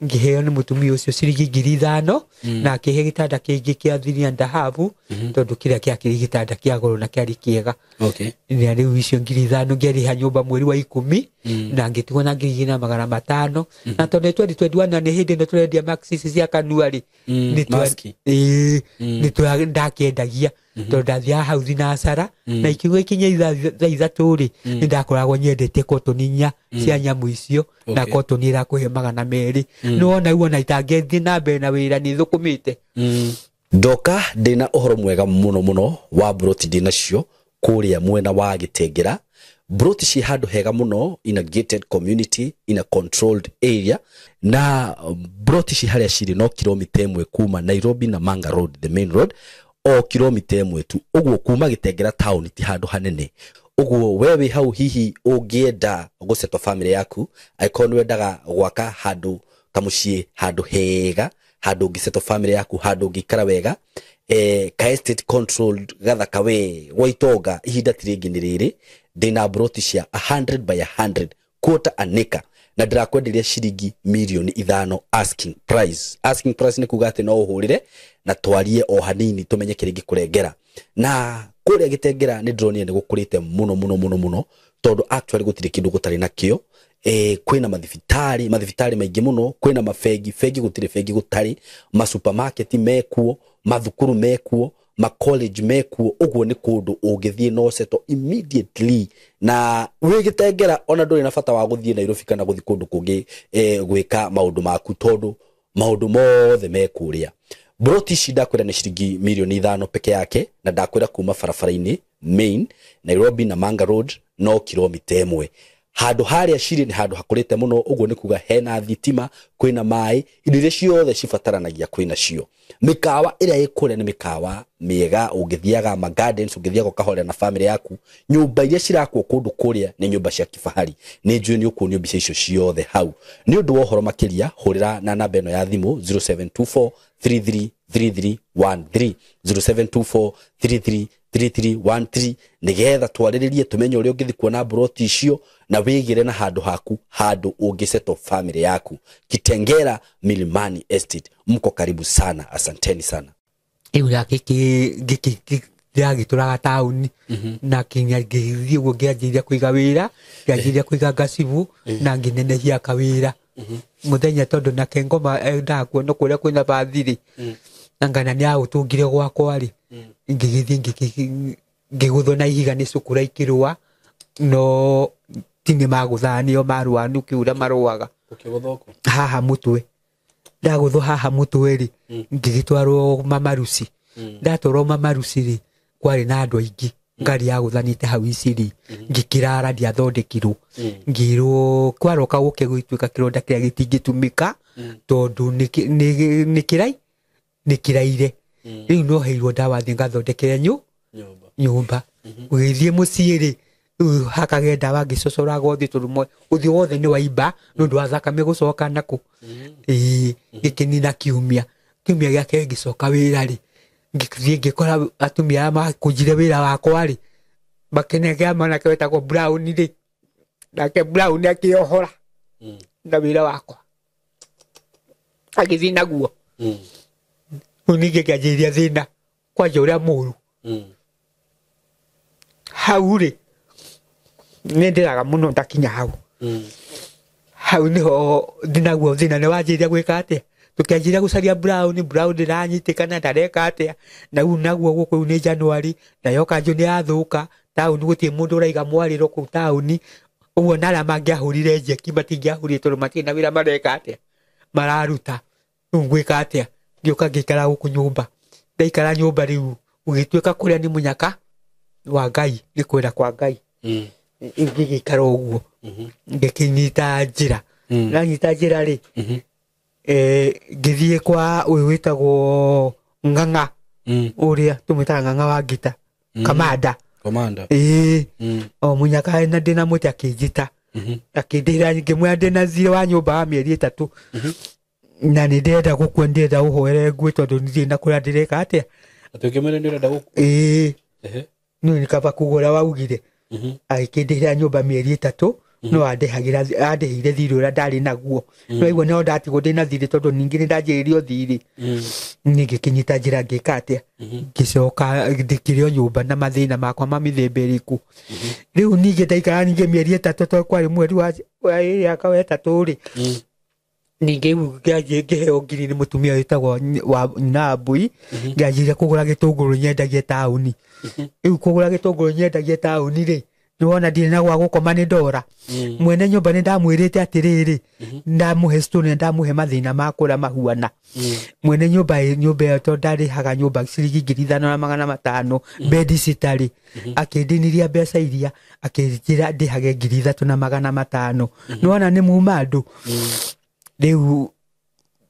ngĩheo nĩ mũtumia ũcio ciringi 5,000, na akĩhe gĩtanda kĩngĩ kĩa 3.5, tondũ kĩrĩa kĩakĩrĩ gĩtanda kĩa goro na kĩarĩ kĩega. Na rĩu icio 5,000 ngĩarĩha nyũmba mweri wa 10, na ngĩtigwo na 2,500. Na tondũ nĩ 2021 na nĩ hĩndĩ ĩno tũrendia mask ici cia kanua rĩ, nĩ ndakĩendagia, tondũ ndathiaga hau thinacara na ikiuga ikinye thaa 3 rĩ, nĩ ndakoragwo nyendete kotoni 4 cia nyamũ icio, na kotoni ĩrakũhe 200. Nĩ wona rĩu ona itangĩthiĩ na mbere na wĩra nĩ thũkũmĩte. Ndoka ndĩna ũhoro mwega mũno mũno wa mburoti ndĩnacio kũrĩa mwena wa Gĩtengera. Mburoti ciĩ handũ hega mũno, in a gated community, in a controlled area, na mburoti ci harĩa cirĩ no kilomita 1 kuma Nairobi na Manga Road, the main road, o kilomita 1 tu. Ũguo kuma Gĩtengera town ti handũ hanene. Ũguo we wĩ hau hihi ũngĩenda gũsettle family yaku, angĩkorwo nĩ wendaga gwaka handũ kamũciĩ, handũ hega, handũ ũngĩsettle family yaku, handũ ũngĩikara wega, ka estate controlled gathaka we gwa itonga, ihinda ti rĩngĩ nĩ rĩrĩ. Ndĩna mburoti cia 100 by 100 quarter an acre, na ndĩrakwenderia ciringi 5 mirioni asking price. Asking price nĩ kuga atĩ no ũhũrĩre na twarie o hanini tũmenye kĩrĩa ingĩkũrengera. Na kũrĩa Gĩtengera nĩ ndĩronire nĩ gũkũrĩte mũno mũno mũno mũno, tondũ actually gũtirĩ kĩndũ gũtarĩ nakĩo. Kwĩna mathibitarĩ, mathibitarĩ maingĩ mũno, kwĩna mabengi, bengi gũtirĩ bengi gũtarĩ, masupermarket mekuo, mathukuru mekuo, ma college mekuo. Ũguo nĩ kũndũ ũngĩthiĩ no settle immediately, na wĩ Gĩtengera ona ndũrĩ na bata wa gũthiĩ Nairobi kana gũthiĩ kũndũ kũngĩ gwĩka maũndũ maku, tondũ maũndũ mothe me kũrĩa. Mburoti ici ndakwĩra nĩ ciringi 5 mirioni peke yake, na ndakwĩra kuma barabara-inĩ main Nairobi na Manga Road no kilomita 1. Handũ harĩa cirĩ nĩ handũ hakũrĩte mũno, ũguo nĩ kuga hena thitima, kwĩna maĩ, indo iria ciothe cibataranagia kwĩna cio. Mĩkawa ĩrĩa ĩ kũrĩa nĩ mĩkawa mĩega, ũngĩthiaga ma gardens, ũngĩthiaga ũkahorera na family yaku. Nyũmba iria cirakwo kũndũ kũrĩa nĩ nyũmba cia kifahari. Nĩ njũĩ nĩ ũkuonio mbica icio ciothe hau. Nĩ ũndũ wa ũhoro makĩria, hũrĩra na namba ĩno ya thimũ 0724 333313, 0724 333313, nĩgetha twarĩrĩrie tũmenye ũrĩa ũngĩthiĩ kuona mburoti icio na wĩgĩre na handũ haku, handũ ũngĩsettle family yaku. Kitengela Milimani Estate, mko karibu sana, asanteni sana. Rĩu ndĩragĩtũraga taũni na kinya ngĩthiĩ ũguo ngĩanjĩrĩria kũiga wĩra, ngĩanjĩrĩria kũiga ngacibu na ngĩnenehia kawĩra mũthenya, tondũ nake ngoma endaga kuona kũrĩa kwĩna bathi rĩ, na ngana nĩ aũtũngire gwakwa rĩ, ngĩgĩthiĩ ngĩgũthwo na ihiga nĩ cukura ikĩrũa, no ti nĩ magũthaga nĩo marũaga, nĩ ũkĩũra marũaga haha mũtwe. Ndagũthwo haha mũtwe rĩ, ngĩgĩtwarwo mamaruci. Ndatwarwo mamaruci rĩ, kwarĩ na andũ aingĩ, ngari yagũthanĩte hau iciri, ngĩkĩrara ndiathondekirwo, ngĩrwo kwaroka gũke gũgĩtuĩka kĩronda kĩrĩa gĩtingĩtumĩka tondũ nĩ kĩraire. Rĩu no heirwo ndawa thiĩ ngathondekere nyũmba. Ũgĩthiĩ mũciĩ rĩ, rĩu hakagĩa ndawa ngĩcocoraga ũthiũ tondũ ũthiũ wothe nĩ waimba nĩ ũndũ wa thakame gũcoka nakũ. Ĩĩ, gĩkĩnina kiumia. Kiumia gĩake ngĩcoka wĩra rĩ, ngĩthiĩ ngĩkora atumia aya makũnjire wĩra wakwa rĩ, makenegea mwanake wetagwo Brown rĩ, nake Brown akĩohora na wĩra wakwa agĩthiĩ naguo. Rĩu ningĩ ngĩanjĩrĩria thĩna kwanja ũrĩa mũru hau rĩ, nĩ ndĩraga mũno ndakinya hau. Hau nĩho ndinaguo thĩna nĩ wanjĩrĩria gwĩka atĩa, tũkĩanjĩrĩria gũcaria Brown, Brown ndĩranyitĩkana ndareka atĩa, na rĩu naguo gũkũ rĩu nĩ January, na yoka njũ nĩ yathũka taũni, gũtirĩ mũndũ ũraiga mwarĩro kũu taũni, ũguo na arĩa mangĩahũrire njeki matingĩahũrire tondũ matirĩ na wĩra mareka atĩa, mararuta. Rĩu ngwĩka atĩa, ngĩũka ngĩikara gũkũ nyũmba. Ndaikara nyũmba rĩu gũgĩtuĩka kũrĩa nĩ mũnyaka wa Ngai, nĩ kwenda kwa Ngai. Ngĩgĩikara ũguo ngĩkĩnyita njĩra, ndanyita njĩra rĩ, ngĩthiĩ kwa ũyũ wĩtagwo Ng'ang'a, ũrĩa tũmwĩtaga Ng'ang'a wa Ngita, Kamanda. Ĩĩ, o mũnyaka na ndĩna mũtĩ akĩnjĩta, akĩndĩhĩra, ngĩmwĩra ndĩna thirĩ wa nyũmba wa mĩeri 3 na nĩ ndĩrenda gũkua, ndĩrenda ũhoere ngue tondũ ndirĩ na kũrĩa ndĩreka atĩa. Ĩĩ, nĩ kaba kũgũra waugire. Agĩkĩndĩhĩra nyũmba mĩeri 3, no andĩhĩire thirĩ ũrĩa ndarĩ naguo. No igua no ndatigwo ndĩna thirĩ tondũ ningĩ nĩ ndanjĩrĩirio thirĩ. Niĩ ngĩkĩnyita njĩra ngĩka atĩa, ngĩcoka ndĩkĩrĩ o nyũmba na mathĩna makwa ma mĩthemba ĩrĩkũ. Rĩu ningĩ ndaikara ningĩ mĩeri 3 tondũ kwarĩ mweri wa 3 rĩ, ningĩ rĩu ngĩheo ngiri nĩ mũtumia wĩtagwo wa nyina wa Mbui, ngĩanjĩrĩria kũgũra gĩtũngũrũ nyendagie taũni. Rĩu kũgũra gĩtũngũrũ nyendagie taũni rĩ, nĩwona ndirĩ na gwa gũkoma nĩ ndora. Mwene nyũmba nĩ ndamwĩrĩte atĩrĩrĩ, ndamũhe stone na ndamũhe mathĩna ma kũrĩa mahuana. Mwene nyũmba nyũmba ĩyo tondũ ndarĩhaga nyũmba ciringi 5,500 bendi citarĩ, akĩndiniria mbeca iria akĩnjĩra ndĩhage 3,500. Nĩwona nĩ muma andũ. Rĩu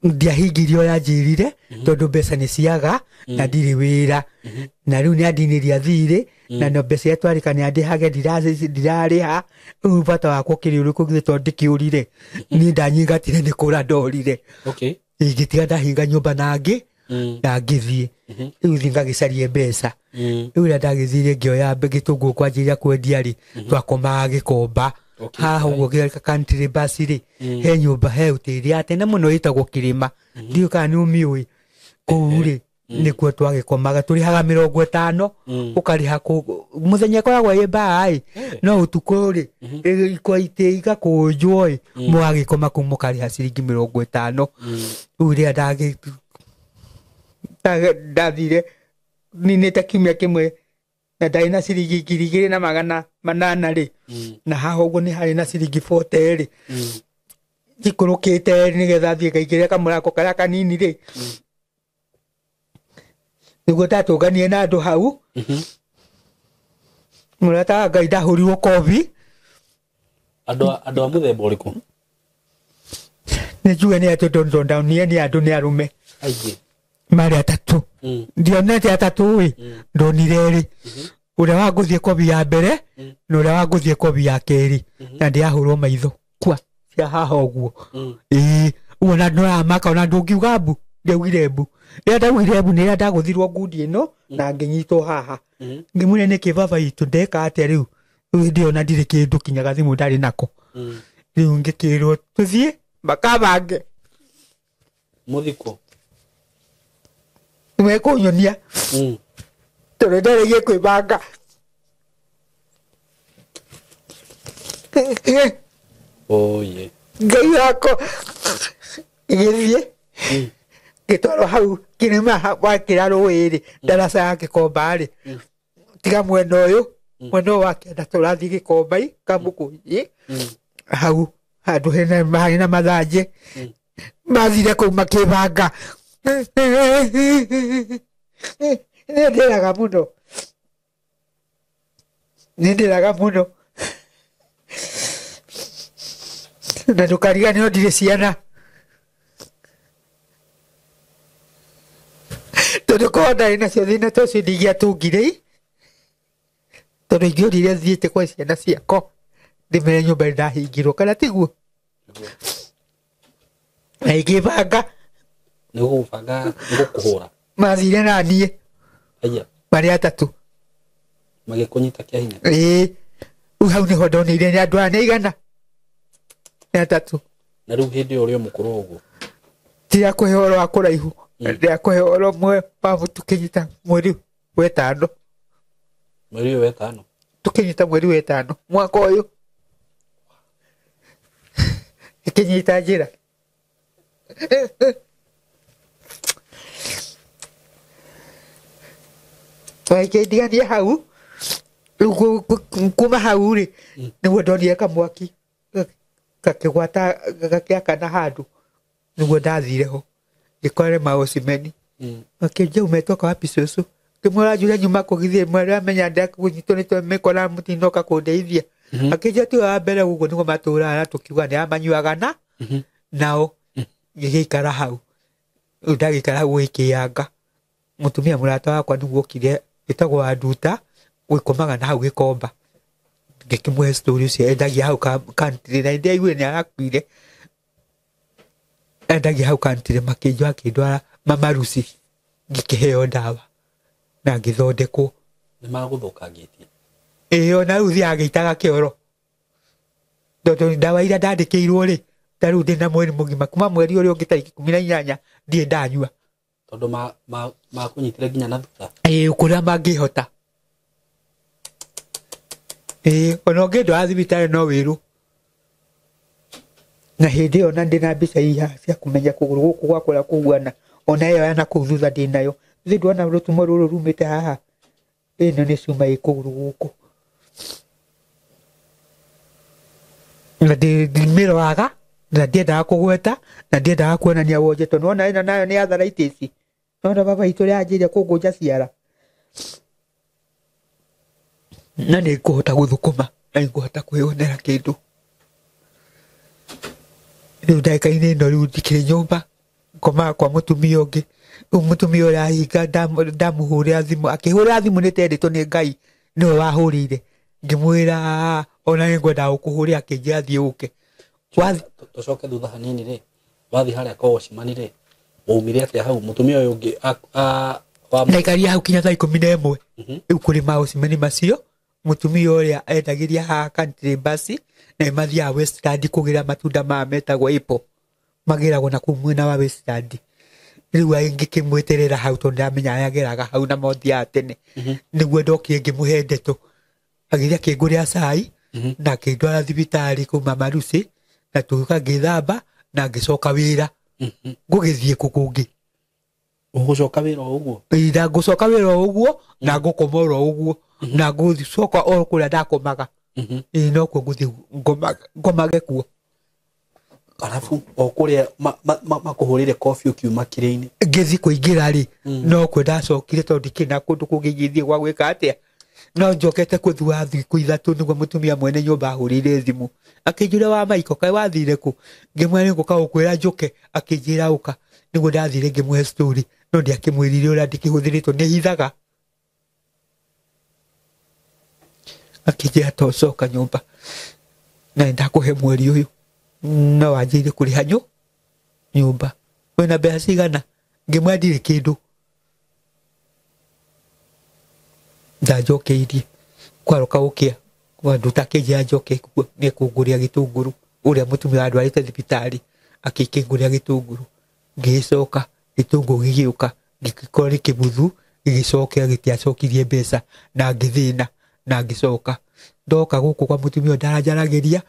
ndiahingirie ũrĩa anjĩrire tondũ mbeca nĩ ciaga na ndirĩ wĩra, na rĩu nĩ andiniria thirĩ na no mbeca iria twarĩka nĩ andĩhage ndirarĩha. Rĩu bata wakwa ũkĩrĩ ũrĩkũ githĩ tondũ ndĩkĩũrire, niĩ ndanyingatire nĩ kũra ndorire. Ingĩtiga ndahinga nyũmba na ngĩ na ngĩthiĩ. Rĩu thiĩ ngagĩcarie mbeca. Rĩu rĩrĩa ndagĩthire ngĩoya gĩtũngũrũ kwanjĩrĩria kwendia rĩ, twakomaga Gĩkomba. Haha ũguo gĩaka country bus rĩ, he nyũmba he ũtĩri ya tene mũno ĩtagwo Kĩrĩma, ndiũĩ kana nĩ ũmĩũĩ. Kũu rĩ nĩkuo twagĩkomaga, tũrĩhaga 50, ũkarĩha mũthenya ĩkoragwo ĩ mbaa ĩ, no ũtukũ rĩ ikwa itĩ igakũnjwo ĩ, mũgagĩkoma kũu mũkarĩha ciringi 50. Rĩu rĩrĩa ndathire ninĩte kiumia kĩmwe na ndarĩ na ciringi 2,800 rĩ, na haha ũguo nĩ harĩ na ciringi 40 rĩ, njikũrũkĩte nĩgetha thiĩ ngaingĩre kamũrango karĩa kanini rĩ, nĩguo ndatũnganire na andũ hau. Mũrata wa Ngai ndahũrirwo kobi Andũ a mũthemba ũrĩkũ? Nĩ njuge nĩ atĩ ndonire nĩ andũ nĩ arũme aingĩ marĩ atatũ. Ndionete atatũ ĩ, ndonire erĩ, ũrĩa wa ngũthiĩ kobi ya mbere na ũrĩa wa ngũthiĩ kobi ya kerĩ, na ndĩahũrwo maitho kwa cia haha ũguo. Ĩĩ, ũguo na nĩũramaka, ona ndũngiuga mbu, ndiaugire mbu. Rĩrĩa ndaugire mbu nĩ rĩrĩa ndagũthirwo ngundi ĩno na ngĩnyitwo haha. Ngĩmwĩra nĩkĩ baba itũ ndeka atĩa rĩu? Rĩu hĩndĩ ĩyo na ndirĩ kĩndũ kinya gathimũ ndarĩ nako. Rĩu ngĩkĩrwo tũthiĩ makabange. Mũthikwo. Mekũnyonia. Tondũ ndaregie kwĩbanga. Oye. Ngai wakwa ngĩthiĩ ngĩtwarwo hau kĩrĩma wakĩra rũĩ rĩ, ndaraca ya Gĩkomba rĩ, tiga mwena ũyũ, mwena ũyũ wa kĩanda tũrathiĩ Gĩkombai Kamũkũnyi, hau handũ hena harĩ na mathanjĩ. Mathire kũu makĩbanga. Nĩ ndĩraga mũno, nĩ ndĩraga mũno, na ndũkariganĩrwo ndirĩ ciana, tondũ korwo ndarĩ nacio thĩna ta ũcio ndingĩatungire i, tondũ ingĩorire thiĩte kwa ciana ciakwa ndĩmere nyũmba nĩndahingirwo, kana tiguo? Na ingĩbanga Nĩ gũgũbanga, nĩ gũkũhũra. Mathire na niĩ. Aya. Marĩ atatũ. Magĩkũnyita kĩa hinya. Ĩĩ. Rĩu hau nĩho ndonire nĩ andũ aya nĩ aigana? Nĩ atatũ. Na rĩu hĩndĩ ĩyo ũrĩ o mũkũrũ ũguo? Ndirakũhe ũhoro wa kũraihu. Ndirakũhe ũhoro ũmwe wa tũkĩnyita mweri wetano. Mweri ũyũ wetano? Tũkĩnyita mweri wetano mwaka ũyũ. Ĩkĩnyita njĩra. Twaikĩndigania hau. Rĩu kuma hau rĩ, nĩguo ndonire kamwaki gakĩgwata gakĩakana handũ, nĩguo ndathire ho ngĩkora nĩ maũcimeni. Makĩnjia umetoka wapi cũcũ? Ngĩmwĩra njũria nyuma kũgithie mwere amenya ndakũnyitwo nĩ mĩkora mũtinoka kũndeithia. Akĩnjia tiwe wa mbere ũguo nĩguo matũraga na tũkiuga nĩ amanyuaga na nao. Ngĩgĩikara hau. Rĩu ndagĩikara hau gũgĩkĩanga. Mũtumia mũrata wakwa nĩguo okire wĩtagwo Wanduta gwĩkomaga na hau Gĩkomba. Ngĩkĩmũhe story ũcio endagia hau country, na nĩndĩraiguire nĩ arakuire. Endagia hau country, makĩnjoya akĩndwara Mamarusi, ngĩkĩheo ndawa na ngĩthondekwo. Nĩ magũthũkangĩtie? Ĩĩ, ona rĩu thiaga ngĩitaga kĩoro. Tondũ ndawa iria ndandĩkĩirwo rĩ, ta rĩu ndĩna mweri mũgima, kuma mweri ũrĩa ũngĩ tarĩki 18 ndirĩ ndanyua. Tondũ makũnyitire nginya na thutha? Ĩĩ, kũrĩa mangĩhota. Ĩĩ, ona ũngĩndwara thibitarĩ no wĩrwo. Na hĩndĩ ĩyo ona ndĩna mbica iha cia kũmenya kũgũrũ gũkũ gwakwa ũrĩa kũhuana, ona ĩyo ya nakũu thutha ndĩnayo. Ithuĩ ndwona rũtumo rũrũ rumĩte haha, ĩno nĩ cuma ĩ kũgũrũ gũkũ. Na ndimĩroraga, na ndiendaga kũgweta, na ndiendaga kuonania wonje, tondũ nĩwona ĩno nayo nĩ arthritis. Nĩwona baba witũ ũrĩa anjĩrire kũngũnja ciara. Na nĩ ngũhota gũthũkũma, na nĩ ngũhota kwĩyonera kĩndũ. Rĩu ndagĩka-inĩ ĩno rĩu ndikĩrĩ nyũmba, ngomaga kwa mũtumia ũngĩ. Rĩu mũtumia ũrĩa ahinga ndamũhũrĩra thimũ, akĩhũrĩra thimũ nĩ tendetwo nĩ Ngai, nĩwe wahũrĩire. Ngĩmwĩra ona nĩ ngwendaga gũkũhũrĩra, akĩnjĩra thiĩ ũke. Tũcoke thutha hanini rĩ, wathiĩ harĩa kwa Ocimani rĩ, waumire atĩa hau? Mũtumia ũyũ ũngĩ wa Ndaikarire hau kinya thaa 11. Rĩu kũrĩ maũcimani macio, mũtumia ũrĩa endagĩria haha country bus, na nĩmathiaga Westland kũgĩra matunda maya metagwo apple. Magĩragwo na kũu mwena wa Westland. Rĩu ngĩkĩmwĩterera hau tondũ ndamenya ageraga hau na mothiaga tene. Nĩguo ndokire ngĩmũhe ndeto. Agĩthiĩ akĩngũrĩra cai, na akĩndwara thibitarĩ kũu Mama Lucy, na tũgĩũka ngĩthamba na ngĩcoka wĩra. Ngũgĩthiĩ kũ kũngĩ? Ũgũcoka wĩra o ũguo? Ĩĩ, na ngũcoka wĩra o ũguo, na ngũkoma oro ũguo, na ngũcoka o kũrĩa ndakomaga. Ĩĩ, nokuo ngũthiĩ ngomage kuo. Arabu o kũrĩa makũhũrĩire kobi ũkiuma kĩrĩa-inĩ. Ngĩthiĩ kũingĩra rĩ, nokuo ndacokire tondũ ndikĩrĩ na kũndũ kũngĩ ingĩthiĩ gwa gwĩka atĩa. No njokete kuo thutha wa thikũ 3 nĩguo mũtumia mwene nyũmba ahũrĩire thimũ. Akĩnjũria wa Maiko kaĩ wathire kũ? Ngĩmwĩra nĩngũka gũkwĩra njũke, akĩnjĩra ũka. Nĩguo ndathire ngĩmũhe story, no ndiakĩmwĩrire ũrĩa ndĩkĩhũthĩrĩtwo nĩ hithaga. Akĩnjĩra to coka nyũmba na nĩndakũhe mweri ũyũ, no wanjĩrĩire kũrĩha nyũmba. Wĩna mbeca cigana? Ngĩmwĩra ndirĩ kĩndũ. Ndanjokeirie kwaroka gũkĩa wanduta akĩnjĩra njoke kuo nĩekũngũrĩra gĩtũngũrũ ũrĩa mũtumia wandwarĩte thibitarĩ akĩkĩngũrĩra gĩtũngũrũ. Ngĩgĩcoka gĩtũngũrũ gĩgĩũka gĩgĩkorwo nĩ kĩbuthu gĩgĩcokera gĩtiacokirie mbeca na ngĩthĩna na ngĩcoka. Ndoka gũkũ kwa mũtumia ũyũ ndaranjaragĩria,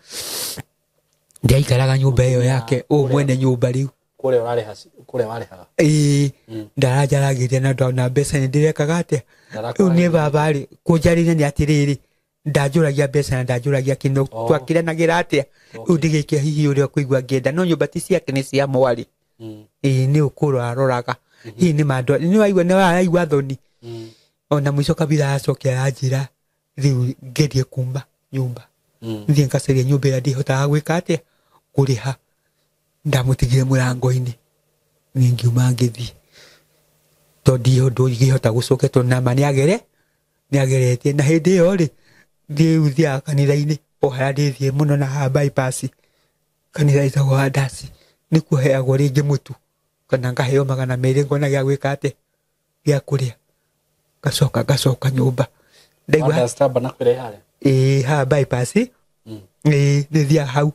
ndiaikaraga nyũmba ĩyo yake ũyũ mwene nyũmba rĩu. Kũrĩa ũrarĩha, kũrĩa warĩhaga? Ĩĩ, ndaranjaragĩria na ndona mbeca nĩ ndĩrekaga atĩa. Rĩu nĩ baba rĩ, kũnjarĩria nĩ atĩrĩrĩ, ndanjũragia mbeca na ndanjũragia kĩno, twakiranagĩra atĩa. Rĩu ndigĩkia hihi ũrĩa ũkũigua ngĩenda, no nyũmba ti ciake nĩ cia mwarĩ. Ĩĩ, nĩ ũkũrora aroraga. Hihi nĩ mandwa, nĩ waigua, nĩ waraigua thoni. Ona mũico kabira acokia aranjĩra rĩu ngerie kuma nyũmba. Thiĩ ngacarie nyũmba ĩrĩa ndĩhotaga gwĩka atĩa, kũrĩha. Ndamũtigire mũrango-inĩ, niĩ ngiuma ngĩthiĩ. Tondũ ndirĩ ũndũ ingĩhota gũcokia tondũ nama nĩageretie. Na hĩndĩ ĩyo rĩ, rĩu thiaga kanitha-inĩ o harĩa ndĩthiĩ mũno na haha bypass, kanitha ĩtagwo Wandasi, nĩkuo heagwo rĩngĩ mũtu kana ngaheo 200 ngona gĩa gwĩka atĩa, gĩa kũrĩa. Ngacoka ngacoka nyũmba. Ndaigua Wandasi tamba na kwĩra harĩa? Ĩĩ, haha bypass. Ĩĩ, nĩthiaga hau.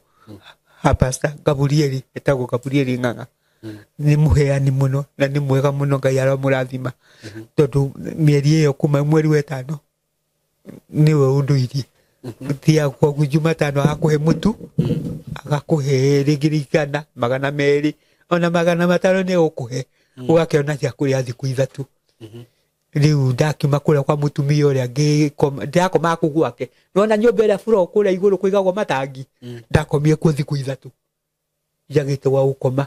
Ha Pastor Gaburieli, etagwo Gaburieli Ng'ang'a. Nĩ mũheani mũno na nĩ mwega mũno, Ngai aromũrathima. Tondũ mĩeri ĩyo kuma mweri wa 5 nĩwe ũndũirie. Thiaga kwagu Jumatano agakũhe mũtu, agakũhe rĩngĩ 100, 200, ona 500 nĩ egũkũhe. Ũgakĩona gĩa kũrĩa thikũ 3. Rĩu ndakiuma kũrĩa kwa mũtumia ũrĩa ngĩkoma, ndĩrakomaga kũu gwake. Nĩwona nyũmba ĩrĩa buro kũrĩa igũrũ kũigagwo matangi? Ndakomire kuo thikũ 3. Njagĩte gwa gũkoma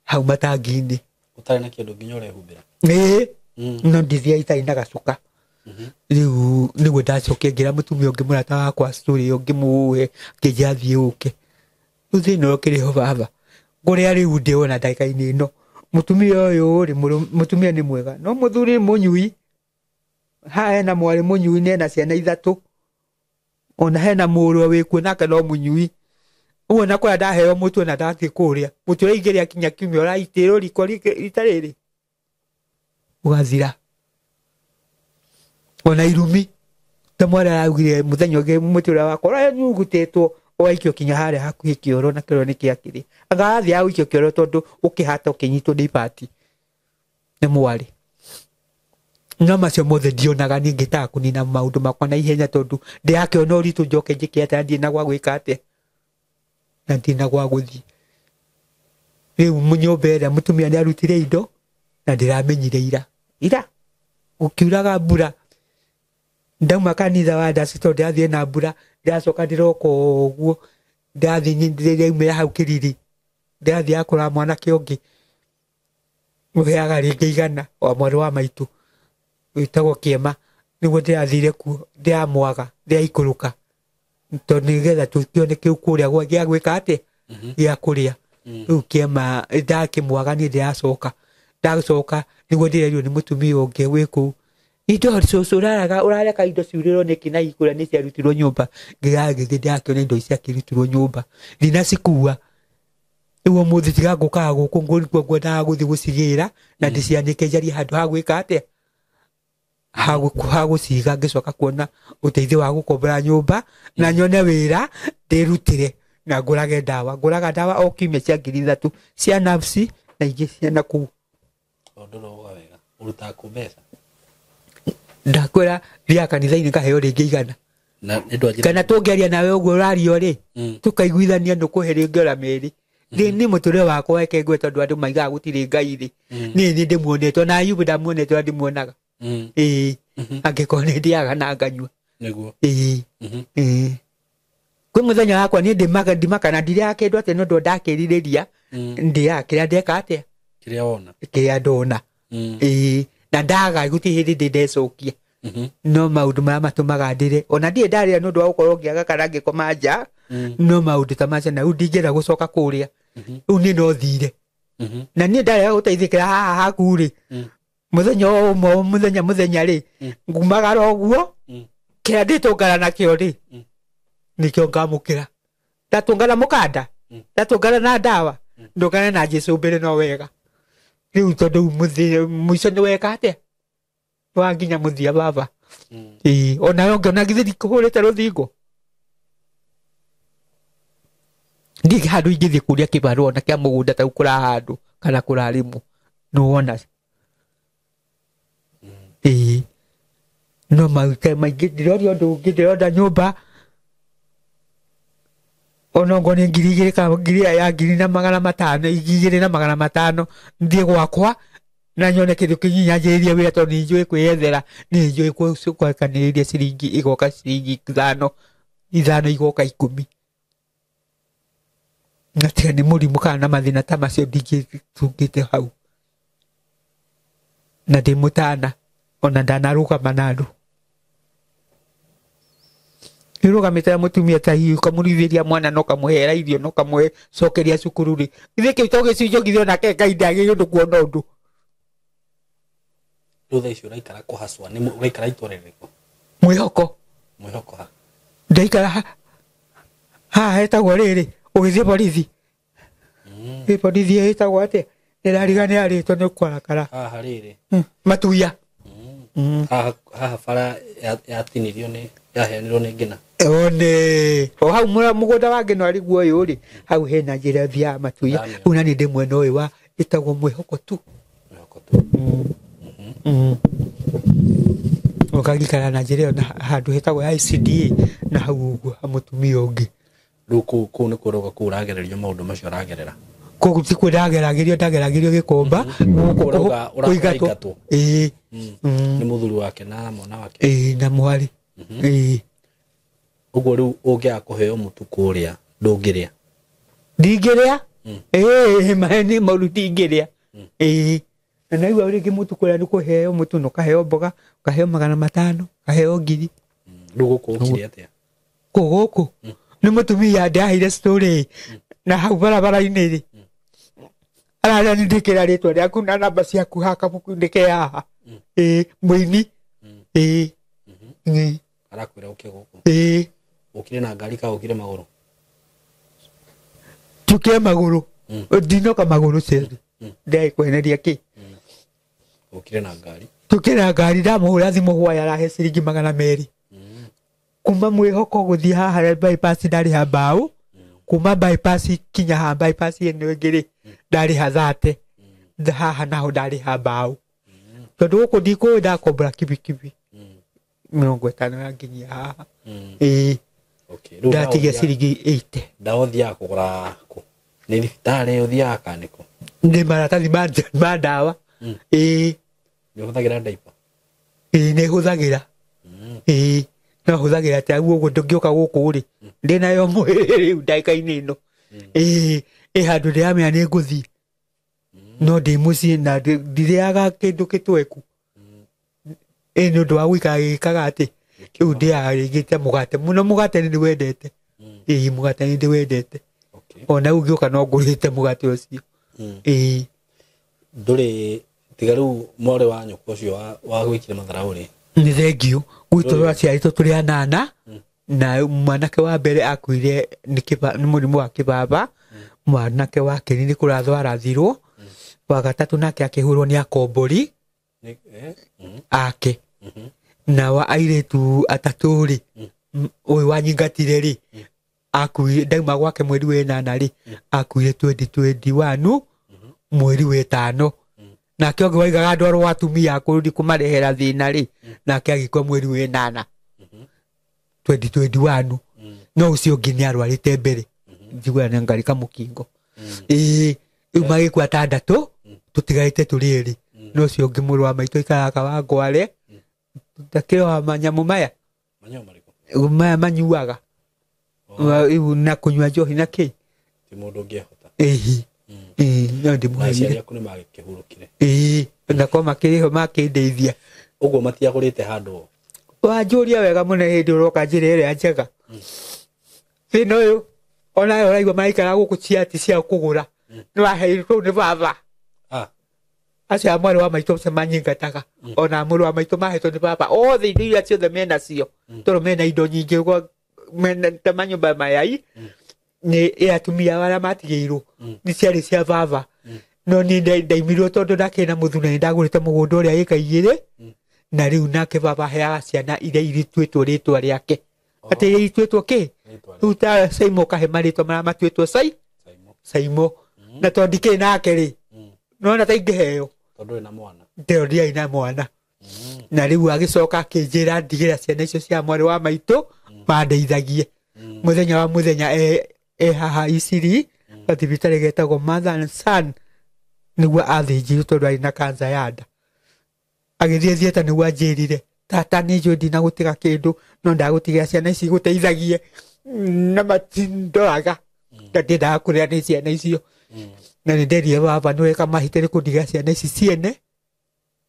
hau matangi-inĩ. Ũtarĩ na kĩndũ nginya ũrehumbĩra? Ĩĩ. No ndithiaga itarĩ na gacuka. Rĩu nĩguo ndacokire ngĩra mũtumia ũngĩ mũrata wakwa story ĩyo ngĩmũhe, akĩnjĩra thiĩ ũke. Rĩu thĩna ũkĩrĩ ho baba. Kũrĩa rĩu ndĩ ona ndagĩka-inĩ ĩno, mũtumia ũyũ rĩ, mũtumia nĩ mwega, no mũthuri nĩ mũnyui. Haha hena mwarĩ mũnyui na ena ciana 3. Ona hena mũrũwe wĩkuo nake no mũnyui. Ũguo na kũrĩa ndaheo mũtu ona ndathiĩ kũrĩa, mũtu ũrĩa ingĩrĩa kinya kiumia ũraitĩrwo riko rita rĩrĩ, ũgathira. Ona irumi, ta mwarĩ araugire mũthenya ũngĩ mũtĩ ũrĩa wakwa ũranyugutĩtwo ũgaikio kinya harĩa hakuhĩ kĩoro na kĩoro nĩ kĩakĩrĩ. Anga arathiĩ agũikio kĩoro tondũ ũkĩhata ũkĩnyitwo nĩ ibati nĩ mwarĩ. No macio mothe ndionaga niĩ ngĩtaga kũnina maũndũ makwa na ihenya tondũ ndĩrakĩona ũritũ njoke njĩke atĩa, ndirĩ na gwa gwĩka atĩa, na ndirĩ na gwa gũthiĩ. Rĩu nyũmba ĩrĩa mũtumia nĩarutire indo na ndĩramenyire ira. Ira gũkiuraga mbura. Ndauma kanitha wa Ndasi tondũ ndĩrathiĩ na mbura, ndĩracoka ndĩroka ũguo, ndĩrathiĩ ndĩraumĩra hau Kĩriri, ndĩrathiĩ akũra mwanake ũngĩ ũheaga rĩngĩ 100 wa mwarĩ wa maitũ wĩtagwo Kĩema, nĩguo ndĩrathire kuo, ndĩramwaga, ndĩraikũrũka tondũ nĩgetha tũkĩone kĩu kũrĩa gĩa gwĩka atĩa, gĩa kũrĩa. Rĩu Kĩema ndakĩmwaga niĩ ndĩracoka, ndacoka nĩguo ndĩrerirwo nĩ mũtumia ũngĩ wĩ kũu, indo cũcũ ũrareka indo ciurĩrwo nĩkĩ na ikũrĩa nĩ ciarutirwo nyũmba. Ngĩgagĩthiĩ ndĩrakĩona indo ici ciakĩrutirwo nyũmba, ndinacikua. Rĩu ũmũthĩ tiga ngũkaga gũkũ nĩkuo ngwendaga gũthiĩ gũcigĩra na ndĩcianĩke njarie handũ ha gwĩka atĩa, ha gũciga, ngĩcoka kuona ũteithio wa gũkombora nyũmba na nyone wĩra ndĩrutĩre na ngũrage ndawa. Ngũraga ndawa o kiumia cia 3,000 cia nafsi na ingĩ cia na kũu. Tondũ ndũroga wega, ũrutaga kũ mbeca? Ndakwĩra thiaga kanitha-inĩ ngaheo rĩngĩ 100. Na nĩ ndũ anjĩra- Kana tũngĩaria nawe ũguo ũraria rĩ, tũkaiguithania ndũkũhe rĩngĩ ona 2. Nĩ mũtũrĩre wakwa weke ngwe tondũ andũ maigaga gũtirĩ Ngai rĩ. Niĩ nĩ ndĩmuonete, ona Ayubu ndamuonete, ona ndĩmuonaga. Ĩĩ. Angĩkorwo nĩ ndĩaga na nganyua. Nĩguo. Ĩĩ. Ĩĩ. Kwĩ mũthenya wakwa niĩ ndĩmaka na ndirĩaga kĩndũ atĩ nĩ ũndũ ndakĩrirĩria, ndĩaga kĩrĩa ndeka atĩa? Kĩrĩa wona. Kĩrĩa ndona. Ĩĩ. Na ndaga gũtirĩ hĩndĩ ndĩ ndecokia. No maũndũ marĩa matũmaga ndĩre ona ndirĩ ndarĩra nĩ ũndũ wa gũkorwo ngĩaga kana ngĩkoma nja. No maũndũ ta macio, na rĩu ndingĩenda gũcoka kũrĩa. Rĩu niĩ no thire na niĩ ndarega gũteithĩkĩra haha haku rĩ, mũthenya o ũmwe, o mũthenya mũthenya rĩ, ngumagara ũguo. Kĩrĩa ndĩtũngana nakĩo rĩ, nĩkĩo ngamũkĩra. Ndatũngana mũkanda, ndatũngana na ndawa, ndũngane na Jesũ mbere no wega. Rĩu tondũ mũico nĩ weka atĩa, wanginya mũthia baba. Ĩĩ, onawe ũngĩona githĩ ndikũhũrĩte rũthingo, ndirĩ handũ ingĩthiĩ kũria kĩbarũa ona kĩa mũgũnda ta kũrahandwo kana kũrarĩmwo, nĩwona. Ĩĩ, no maita maingĩ ndĩroria ũndũ ũngĩ, ndĩronda nyũmba ona ongorwo nĩ 2,000 kana ngiri ya 2,500, 2,500, thiĩ gwakwa na nyone kĩndũ kĩnyinyajĩrĩrie wĩra, tondũ nĩ njũĩ kwĩyethera, nĩ njũĩ gwakanĩrĩria ciringi igoka ciringi 5, 5 igoka 10. Na tiga nĩ mũrimũ kana na mathĩna ta macio, ndingĩtungĩte hau na ndĩ mũtana ona ndanarũgama na andũ. Nĩũrũgamĩte na mũtumia ta hihi ũkamũrithĩria mwana na ũkamũhera irio na ũkamũcokeria cukuru rĩ, githĩ kĩu to gĩcunjĩ githĩ onake Ngai ndagĩrĩirwo nĩ kuona ũndũ? Rĩu thaa ici ũraikara kũhacwa nĩ ũraikara itũra rĩrĩkũ? Mwĩhoko. Mwĩhoko ha? Ndaikara haha hetagwo rĩrĩ ũgĩthiĩ borithi. Ĩ borithi ĩtagwo atĩa? Ndĩrariganĩra rĩtwa nĩ kwarakara. Haha rĩrĩ? Matuya. Haha haha bara yatinirio nĩ yaheanirwo nĩ ngina. One o hau mũgũnda wa ngino ariguo ũyũ rĩ, hau hena njĩra ĩthiaga Matuya. Rĩu nani ndĩ mwena ũyũ wa ĩtagwo Mwĩhoko tu. Mwĩhoko tu. Ũkagikara na njĩra ĩyo na handũ hetagwo ICDA na hau ũguo ha mũtumia ũngĩ. Rĩu kũu nĩ kũrauga kũu ũragererio maũndũ macio ũragerera? Kũu ti kuo ndageragĩrio, ndageragĩrio Gĩkomba gũkũ. Ũrauga kũingatwo. Ũraingatwo. Ĩĩ. Nĩ mũthuri wake na mwana wake? Ĩĩ, na mwarĩ, ĩĩ. Ũguo rĩu ũngĩaga kũheo mũtu kũrĩa ndũngĩrĩa? Ndingĩrĩa. Ĩĩ, maĩ nĩ maũru, ndingĩrĩa. Ĩĩ, na naigua rĩngĩ mũtu kũrĩa nĩ kũheo mũtu na ũkaheo mboga, ũkaheo 500, ũkaheo 1,000. Rĩu gũkũ ũkire atĩa? Kũ gũkũ nĩ mũtumia ndaheire story na hau barabara-inĩ rĩ, ararĩa nĩ ndĩkĩra rĩtwa rĩaku na namba ciaku haha kabuku-inĩ ke haha. Ĩĩ, mũini. Ĩĩ. Ĩĩ. Arakwĩra ũke gũkũ? Ĩĩ. Ũkire na ngari ka ũkire magũrũ? Njũkire magũrũ. Ndinoka magũrũ ciothe, ndekweneria kĩ. Ũkire na ngari? Njũkire na ngari. Ndamũhũra thimũ hwaĩ, arahe ciringi 200 kuma Mwĩhoko gũthiĩ haha bypass, ndarĩha mbaũ. Kuma bypass kinya haha bypass ĩno ĩngĩ rĩ, ndarĩha 30. Haha naho ndarĩha mbaũ, tondũ gũkũ ndikũĩ, ndakombora kibikibi 50 yanginyia haha. Ĩĩ. Okay. Rĩu Ndatigia ciringi 80. Ndawa ũthiaga kũgũra kũ? Nĩ thibitarĩ ũthiaga kana nĩ kũ? Nĩ maratathi ma ndawa. Ĩĩ. Nĩ ũhũthagĩra ndaipa? Ĩĩ, nĩ hũthagĩra. Ĩĩ, no hũthagĩra. Ta ũguo ndũngĩũka gũkũ rĩ, ndĩnayo mwĩrĩ rĩu ndagĩka-inĩ ĩno. Ĩĩ, ĩ handũ ndĩramenya nĩ ngũthiĩ, no ndĩ mũciĩ na ndirĩaga kĩndũ gĩtweku. Ĩ nĩ ũndũ wa gũikara gĩkaga atĩ rĩu ndĩaga rĩngĩ ta mũgate mũno. Mũgate nĩ ndĩwendete. Ĩĩ, mũgate nĩ ndĩwendete. Ona rĩu ngĩũka no ngũrĩte mũgate ũcio. Ĩĩ. Ndũrĩ tiga rĩu mwarĩ wa nyũkwa ũcio wa gwĩkire matharaũ rĩ? Nĩ thengio. Gwitũ twaciarĩtwo tũrĩ anana, na mwanake wa mbere akuire nĩ mũrimũ wa kĩbaba, mwanake wa kerĩ nĩ kũrathwo arathirwo, wa gatatũ nake akĩhũrwo nĩ akombori ake, na wa airĩtu atatũ rĩ, ũyũ wanyingatire rĩ, akuire ndauma gwake mweri wa ĩnana rĩ, akuire 2021 mweri wa ĩtano. Nake ũngĩ waigaga ndwarwo atumia akũrũ ndi kũmarehera thĩna rĩ, nake agĩkua mweri wa ĩnana 2021. No ũcio ũngĩ nĩ arwarĩte mbere, njiguaga nĩ ngari kamũkingo. Ĩĩ, rĩu magĩkua atandatũ, tũtigarĩte tũrĩ erĩ. No ũcio ũngĩ mũrũ wa maitũ aikaraga Kawangware, ndakĩroha manyamũ maya. Manyamũ marĩkũ? Maya manyuaga. Rĩu na kũnyua njohi na kĩ. Ti mũndũ ũngĩehota. Ĩhi. Ĩĩ, no Na aciari ndĩmũheire. aku nĩ magĩkĩhurũkire? Ĩĩ, na korwo makĩrĩ ho makĩndeithia. Ũguo matiagũrĩte handũ. Wanjũria wega mũno hĩndĩ ũroka njĩra ĩrĩa njega. Thĩna ũyũ onawe ũraigua maraikara gũkũ ciati cia kũgũra nĩ waheirwo nĩ baba. Acio a mwarĩ wa maitũ ũcio manyingataga ona mũrũ wa maitũ mahetwo nĩ baba othe indo iria ciothe menacio tondũ mena indo nyingĩ mena ta manyũmba mayai nĩ atumia arĩa matigĩirwo nĩ ciarĩ cia baba. No niĩ ndaimirwo tondũ ndakĩrĩ na mũthuri na nĩndagũrĩte mũgũnda ũrĩa ĩka igĩrĩ na rĩu nake baba aheaga ciana iria irituĩtwo rĩtwa rĩake. Atĩ iria ituĩtwo kĩ? Rĩu ta Saimo kahe marĩtwa marĩa matuĩtwo Saimo. Na tondũ ndikĩrĩ nake rĩ nona ta ingĩheo tondũ wĩna mwana. Ndĩro ndiarĩ na mwana. Na rĩu agĩcoka akĩnjĩra ndigĩra ciana icio cia mwarĩ wa maitũ mandeithagie. Mũthenya wa mũthenya e haha Isiri gathibitarĩ getagwo Mother and Son nĩguo athĩnjirwo tondũ arĩ na kansa ya nda. Agĩthiĩ thieta nĩguo anjĩrire tata nĩ njũĩ ndinagũtiga kĩndũ no ndagũtigĩra ciana ici igũteithagie na matindoraga na ndiendaga kũrĩa nĩ ciana icio. Na nĩ nderire baba nĩ weka mahĩtia nĩ kũndigĩra ciana ici ciene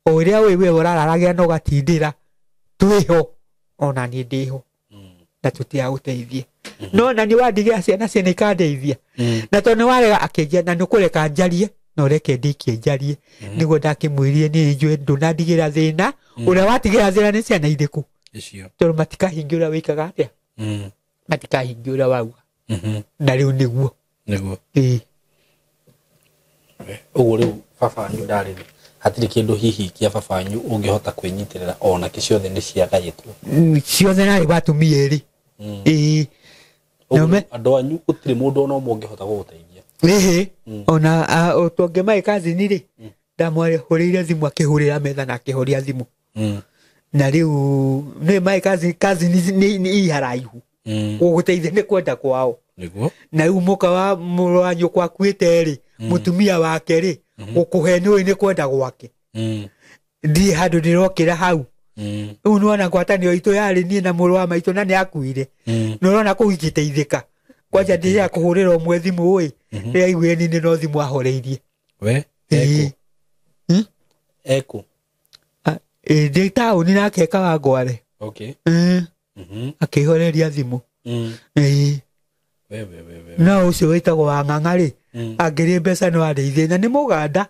o ũrĩa wĩ we ũrararagia na ũgatindĩra twĩho ona niĩ ndĩho na tũtiagũteithia. No na nĩ wandigĩra ciana ciene ikandeithia na tondũ nĩ warega akĩnjia na nĩ ũkũreka njarie na ũreke ndĩkie njarie nĩguo ndakĩmwĩrire nĩ njũĩ ndũnandigĩra thĩna ũrĩa watigĩra thĩna nĩ ciana irĩkũ icio tondũ matikahingia ũrĩa wĩkaga atĩa matikahingia ũrĩa wauga. Na rĩu nĩguo ĩĩ ũguo rĩu baba wanyu ndarĩ hatirĩ kĩndũ hihi kĩa baba wanyu ũngĩhota kwĩnyitĩrĩra ona kĩ ciothe nĩ ciagayĩtwo ciothe narĩ watumia erĩ. Ĩĩ andũ anyu gũtirĩ mũndũ ona ũmwe ũngĩhota gũgũteithia. Ĩhĩ ona tũngĩmaĩ kazini rĩ ndamwahũrĩire thimũ akĩhũrĩra metha na akĩhoria thimũ. Na rĩu nĩ maĩ kazini nĩ i haraihu gũgũteithia nĩ kwenda kwao. Nĩguo na rĩu mũka wa mũrũ wa nyũkwa akuĩte rĩ mũtumia wake rĩ gũkũhe nĩũĩ nĩ kwenda gwake. Ndiĩ handũ ndĩrokĩra hau. Rĩu nĩwona ngwatanĩro itũ yarĩ niĩ na mũrũ wa maitũ na nĩ akuire. Na ũrona kũu ingĩteithĩka kwanja ndĩrĩa kũhũrĩra ũmwe thimũ ĩ rĩrĩa aiguire niĩ no thimũ ahoreirie. We eku ndĩ taũni nake Kawangware. Okay. Akĩhoreria thimũ. We No ũcio wĩtagwo wa Ng'ang'a rĩ angĩrĩ mbeca no andeithie na nĩ Mũganda.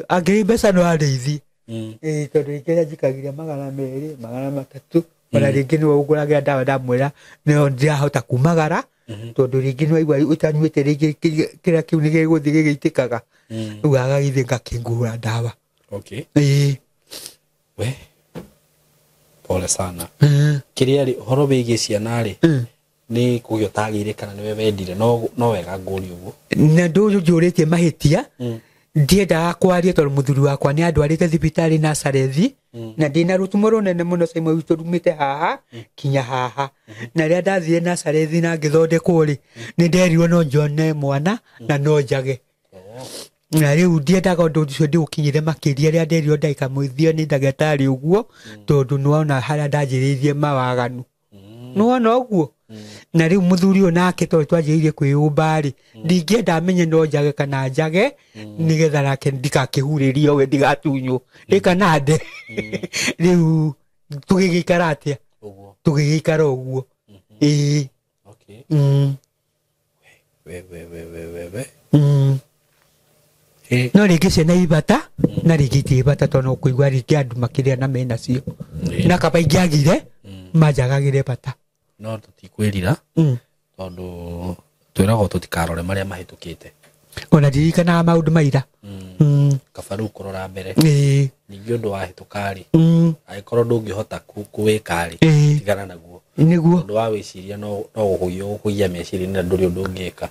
Angĩrĩ mbeca no andeithie. Tondũ rĩngĩ rĩrĩa njikagiria 200 300 ona rĩngĩ nĩwe ũngũragĩra ndawa ndamwĩra no ndirahota kumagara tondũ rĩngĩ nĩwaigua ũtanyuĩte rĩngĩ kĩrĩa kĩu nĩ gĩgũthiĩ gĩgĩitĩkaga rĩu agagĩthiĩ ngakĩngũra ndawa. Okay. Ĩĩ we pole sana. Kĩrĩa rĩ ũhoro wĩgiĩ ciana rĩ nĩ kũgĩa ũtagĩire kana nĩwe wendire no wega ngũrie ũguo. Na ndũnjũrĩtie mahĩtia ndiendaga kwaria tondũ mũthuri wakwa nĩ andwarĩte thibitarĩ Nazarethi na ndĩna rũtumo rũnene mũno Saimo witũ rumĩte haha kinya haha. Na rĩrĩa ndathire Nazarethi na ngĩthondekwo rĩ nĩ nderirwo no njone mwana na no njage. Na rĩu ndiendaga ũndũ ũcio ndĩũkinyĩre makĩria rĩrĩa nderirwo ndagĩka mũthia nĩ ndagĩtarĩ ũguo tondũ nĩwona harĩa ndanjĩrĩirie mawaganu. Nĩwona ũguo. Na rĩu mũthuri ũyũ nake tondũ twanjĩrĩirie kwĩyũmba rĩ ndingĩenda amenye no njage kana njage nĩgetha nake ndikakĩhurĩrio we ndigatunywo ĩ kana nde. Rĩu tũgĩgĩikara atĩa? Tũgĩgĩikara ũguo. Ĩĩ. Okay. We we. No rĩngĩ ciana i bata na rĩngĩ itirĩ bata tondũ no kũigua rĩngĩ andũ makĩrĩa na menacio na kaba ingĩagire manjagagĩre bata. No tũtikwĩrira tondũ twĩragwo tũtikarore marĩa mahĩtũkĩte. Ona ndirikanaga maũndũ maira. Kaba rĩu kũrora mbere. Ningĩ ũndũ wahĩtũka rĩ angĩkorwo ndũngĩhota kũwĩka rĩ tigana naguo. Nĩguo. Ũndũ wa wĩciria no gũkũgia meciria na ndũrĩ ũndũ ũngĩka.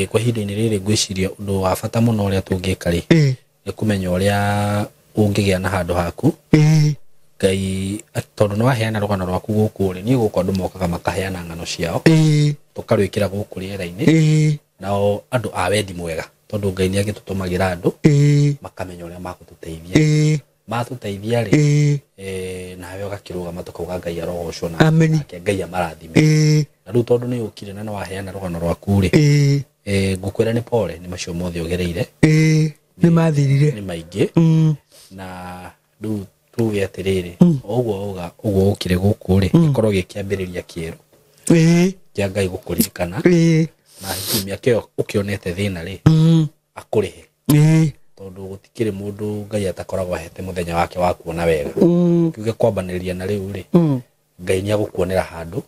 Kwa ihinda-inĩ rĩrĩ ngwĩciria ũndũ wa bata mũno ũrĩa tũngĩka rĩ nĩ kũmenya ũrĩa ũngĩgĩa na handũ haku. Ngai tondũ nĩ waheana rũgano rwaku gũkũ rĩ niĩ gũkũ andũ mokaga makaheana ng'ano ciao tũkarwĩkĩra gũkũ rĩera-inĩ nao andũ a wendi mwega tondũ Ngai nĩ agĩtũtũmagĩra andũ makamenya ũrĩa magũtũteithia. Matũteithia rĩ nawe ũgakĩrũgama tũkauga Ngai arogocwo na nake Ngai amarathime. Na rĩu tondũ nĩ ũkire na nĩ waheana rũgano rwaku rĩ ngũkwĩra nĩ pole nĩ macio mothe ũgereire. Nĩ mathirire. Nĩ maingĩ. Na rĩu Tuge atĩrĩrĩ, ũguo uga ũguo ũkire gũkũ rĩ, gĩkorwo gĩkĩambĩrĩria kĩerũ kĩa Ngai gũkũririkana, na hihi mĩaka ĩyo ũkĩonete thĩna rĩ, akũrĩhe, tondũ gũtikĩrĩ mũndũ Ngai atakoragwo ahete mũthenya wake wa kuona wega. Kiuge kwambanĩrĩria na rĩu rĩ, Ngai nĩ agũkuonera handũ.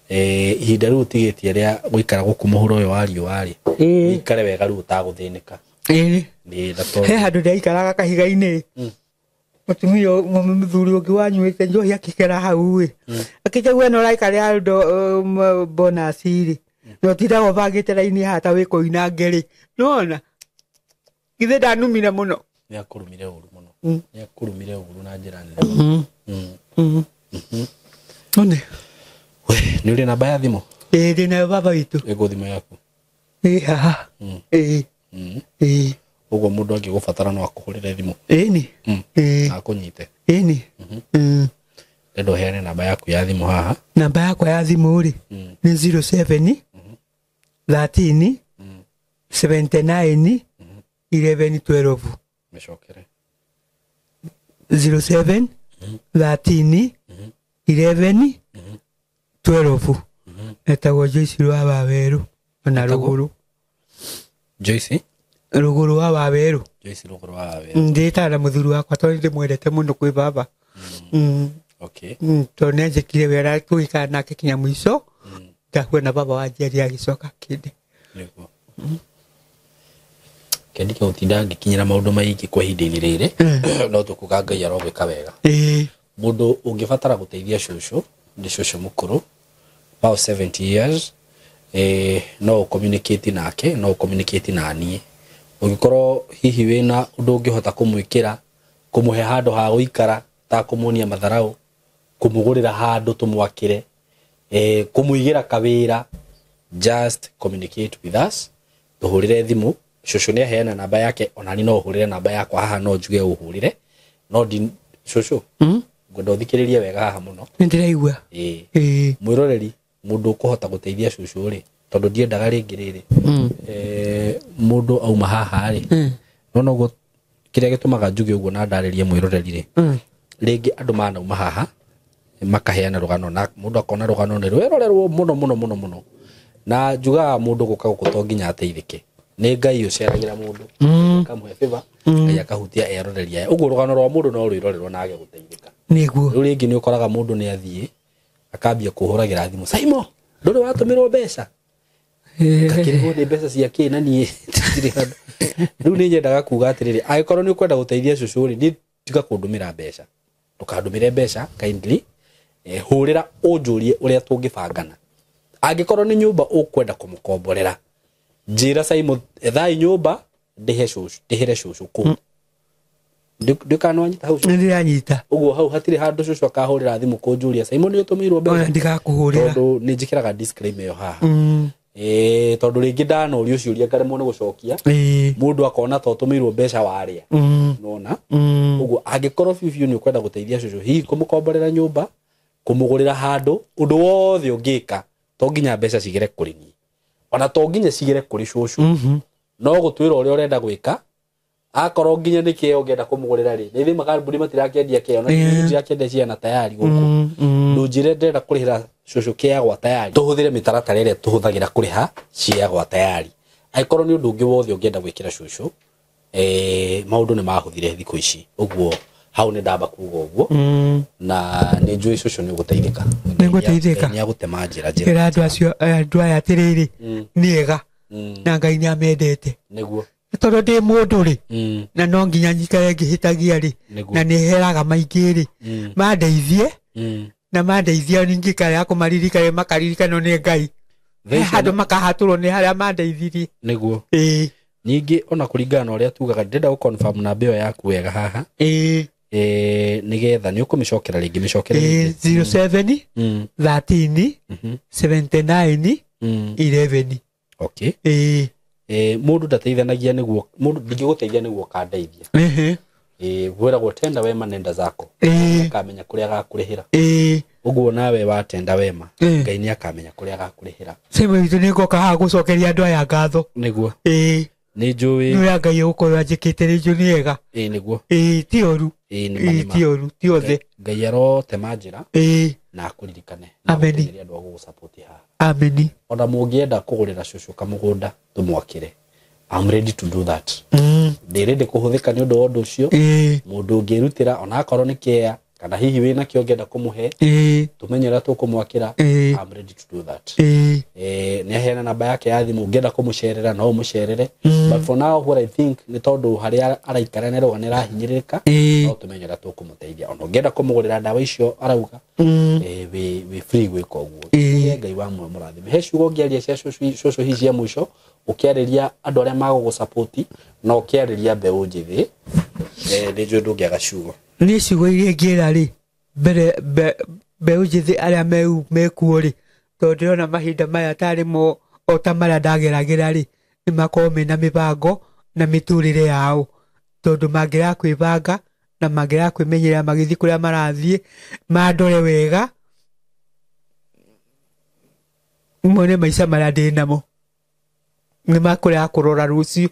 Ihinda rĩu ũtigĩtie rĩa gũikara gũkũ mũhuro ũyũ wa riũa rĩ, ũikare wega rĩu ũtagũthĩnĩka. He handũ ndĩraikaraga kahiga-inĩ, mũtumia mũthuri ũngĩ wanyuĩte njohi akĩkera hau ĩ, akĩnjagua no ũraikarĩra bonus rĩ, na ũtindaga ũbangĩte raini haha ta wĩ koinange rĩ, nĩwona githĩ ndanumire mũno. Nĩ akũrumire ũru mũno. Nĩ akũrumire ũru na njĩra nene mũno. One. We, nĩ ũrĩ namba ya thimũ? Ĩĩ, ndĩ nayo baba witũ. Ĩkũ thimũ yaku? Ĩĩ haha. Ĩĩ. Ĩĩ. Ũguo mũndũ angĩgũbatara no akũhũrĩre thimũ. Ĩni. Ĩĩ. Akũnyite. Ĩni. Ndĩrenda ũheane namba yaku ya thimũ haha. Namba yakwa ya thimũ rĩ, nĩ 07 13 79 11 12. Mĩcokere. 07 13 11 12. Etagwo Joyce wa Wawerũ ona Rũgũrũ. Joyce? Rũgũrũ wa Wawerũ. Joyce Rũgũrũ wa Wawerũ. Ndĩtaga na mũthuri wakwa tondũ ndĩmwendete mũno kwĩ baba. Okay. Tondũ nĩanjĩkire wega tũgĩikara nake kinya mũico. Ndakuona baba wa njiari agĩcoka akĩnde. Nĩguo. Kendike gũtinda ngĩkinyĩra maũndũ maingĩ kwa ihinda-inĩ rĩrĩ, no tũkuga Ngai arogwĩka wega. Mũndũ ũngĩbatara gũteithia cũcũ, nĩ cũcũ mũkũrũ, about 70 years, no communicate nake, no communicate na niĩ. Ũngĩkorwo hihi wĩna ũndũ ũngĩhota kũmwĩkĩra, kũmũhe handũ ha gũikara, ta kũmuonia matharau, kũmũgũrĩra handũ tũmwakĩre, kũmũigĩra kawĩra, just communicate with us, tũhũrĩre thimũ. Cũcũ nĩ aheana namba yake, ona niĩ no ũhũrĩre namba yakwa haha, no njuge ũhũrĩre. No ndi cũcũ, ngwenda ũthikĩrĩrie wega haha mũno. Nĩ ndĩraigua. Mwĩroreri, mũndũ ũkũhota gũteithia cũcũ rĩ, tondũ ndiendaga rĩngĩ rĩrĩ, mũndũ auma haha rĩ, no noguo kĩrĩa gĩtũmaga njuge ũguo na ndarĩrie mwĩroreri rĩ, rĩngĩ andũ manauma haha makaheana rũgano, na mũndũ akona rũgano nĩ rwĩrorerwo mũno mũno mũno mũno, na njugaga mũndũ gũka gũkũ to nginya ateithĩke. Nĩ Ngai ũceragĩra mũndũ, akamũhe favor, Ngai akahutia eroreri aya. Ũguo rũgano rwa mũndũ no rwĩrorerwo na age gũteithĩka. Nĩguo. Rĩu rĩngĩ nĩ ũkoraga mũndũ nĩ athiĩ akambia kũhũragĩra thimũ, Saimo, ndũrĩ watũmĩrwo mbeca? Ngakĩrigwo nĩ mbeca cia kĩ na niĩ ndirĩ handũ. Rĩu nĩ nyendaga kuga atĩrĩrĩ, angĩkorwo nĩ ũkwenda gũteithia cũcũ rĩ, niĩ tiga kũndũmĩra mbeca. Ndũkandũmĩre mbeca kindly, hũrĩra ũnjũrie ũrĩa tũngĩbangana. Angĩkorwo nĩ nyũmba ũkwenda kũmũkomborera, njĩra Saimo, ethai nyũmba ndĩhe cũcũ, ndĩhĩre cũcũ kũu. Ndũkanwanyita hau? Nĩ ndĩranyita. Ũguo hau hatirĩ handũ cũcũ akahũrĩra thimũ kũnjũria Saimo nĩ ũtũmĩirwo mbeca. Ona ndigakũhũrĩra. Tondũ nĩ njĩkĩraga disclaimer ĩyo haha. Tondũ rĩngĩ ndanorio ciũria ngaremwo nĩ gũcokia, mũndũ akona ta ũtũmĩirwo mbeca warĩa. Nona? Ũguo angĩkorwo biũ biũ nĩ ũkwenda gũteithia cũcũ, hihi kũmũkomborera nyũmba, kũmũgũrĩra handũ, ũndũ wothe ũngĩka, to nginya mbeca cigere kũrĩ niĩ, ona to nginya cigere kũrĩ cũcũ. No gũtwĩra ũrĩa ũrenda gwĩka, akorwo nginya nĩ kĩeo ũngĩenda kũmũgũrĩra rĩ, nĩ ithuĩ makambuni matirakĩendia kĩeo, na tũtirakĩendia ciana tayari gũkũ. Ndũnjĩre ndĩrenda kũrĩhĩra cũcũ kĩa gwa tayari, tũhũthĩre mĩtaratara ĩrĩa tũhũthagĩra kũrĩha cia gwa tayari. Angĩkorwo nĩ ũndũ ũngĩ wothe ũngĩenda gwĩkĩra cũcũ, maũndũ nĩ mahũthire thikũ ici. Ũguo hau nĩ ndamba kuga ũguo, na nĩ njũĩ cũcũ nĩ ũgũteithĩka. Nĩ ngũteithĩka. Nĩ agũtema njĩra njĩra. Ĩra andũ acio, andũ aya atĩrĩrĩ, nĩ ega, na Ngai nĩ amendete. Nĩguo. Tondũ ndĩ mũndũ rĩ, na no nginya nyikare ngĩhĩtagia rĩ, na nĩ heraga maingĩ rĩ, mandeithie, na mandeithia ningĩ kũmaririkana makaririkanwo nĩ Ngai. Handũ makahatũrwo nĩ harĩa mandeithirie. Nĩguo. Ningĩ ona kũringana na ũrĩa tugaga, ndĩrenda gũ-confirm namba ĩyo yaku wega haha. Nĩgetha nĩ ũkũmĩcokera rĩngĩ, mĩcokere rĩngĩ. 07 13 79 11. Okay. Mũndũ ndateithanagia nĩguo, mũndũ ndingĩgũteithia nĩguo ũkandeithia. Gwĩragwo tenda wema nenda zako. Akamenya kũrĩa agakũrĩhĩra. Ũguo nawe watenda wema, Ngai nĩ akamenya kũrĩa agakũrĩhĩra. Sema witũ nĩ ngoka haha gũcokeria andũ aya ngatho. Nĩguo. Nĩ njũĩ. Nĩ ũrĩa Ngai egũkorwo anjĩkĩte rĩ, njũĩ nĩ ega. Nĩguo. Ti ũru. Ĩĩ, nĩ ma, nĩ ma. Ti oru, ti othe. Ngai arotema njĩra Ĩĩ. na akũririkane na Ameni. agũtũmĩre andũ a gũgũsupport haha. Ameni. Ona mũngĩenda kũgũrĩra cũcũ kamũgũnda tũmwakĩre, I'm ready to do that. Ndĩ ready kũhũthĩka nĩ ũndũ wa ũndũ ũcio. Ĩĩ. Mũndũ ũngĩrutĩra ona akorwo nĩ kĩea kana hihi wĩna kĩo ũngĩenda kũmũhe, Ĩĩ. tũmenye ũrĩa tũkũmwakĩra. Ĩĩ. I'm ready to do that. Ĩĩ. Nĩ aheana namba yake ya thimũ, ũngĩenda kũmũcerera no ũmũcerere. But for now what I think nĩ tondũ harĩa araikara nĩ arauga nĩ arahinyĩrĩrĩka, Ĩĩ. no tũmenye ũrĩa tũkũmũteithia. Ona ũngĩenda kũmũgũrĩra ndawa icio arauga, wĩ free gwĩka ũguo. Ĩĩ. Ngai wa muoyo mũrathime. He ciugo ũngĩaria cia cũcũ hihi cia mũico, ũkĩarĩria andũ arĩa magũgũsupport na ũkĩarĩria mbeũ njĩthĩ, nĩ njũĩ ndũngĩaga ciugo. Niĩ ciugo iria ingĩra rĩ, mbere mbeũ njĩthĩ arĩa mekuo rĩ, tondũ ndĩrona mahinda maya tarĩ mo o ta marĩa ndageragĩra rĩ, nĩ makorwo mena mĩbango na mĩtũrĩre yao, tondũ mangĩrega kwĩbanga na mangĩrega kwĩmenyerera magĩthiĩ kũrĩa marathiĩ, mandore wega, mone maica marĩa ndĩ namo, nĩ makũrega kũrora rũciũ,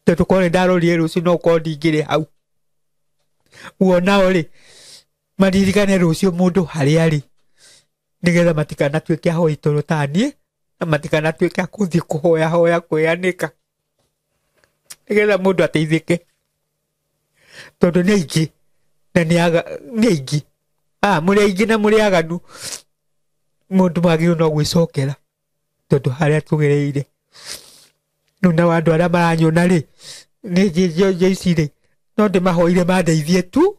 tondũ korwo nĩ ndarorire rũciũ no ũkorwo ndingĩrĩ hau. Wonao rĩ, maririkane rũciũ mũndũ harĩa arĩ, nĩgetha matikanatuĩke ahoi toro ta niĩ, na matikanatuĩke a kũthiĩ kũhoya hoya kwĩanĩka, nĩgetha mũndũ ateithĩke, tondũ nĩ aingĩ na nĩ aingĩ. Mũrĩ aingĩ na mũrĩ aganu, mũndũ magĩrĩirwo no gwĩcokera, tondũ harĩa tũgereire. Rĩu nao andũ arĩa maranyona rĩ, nĩ njĩ ici rĩ, no ndĩmahoire mandeithie tu,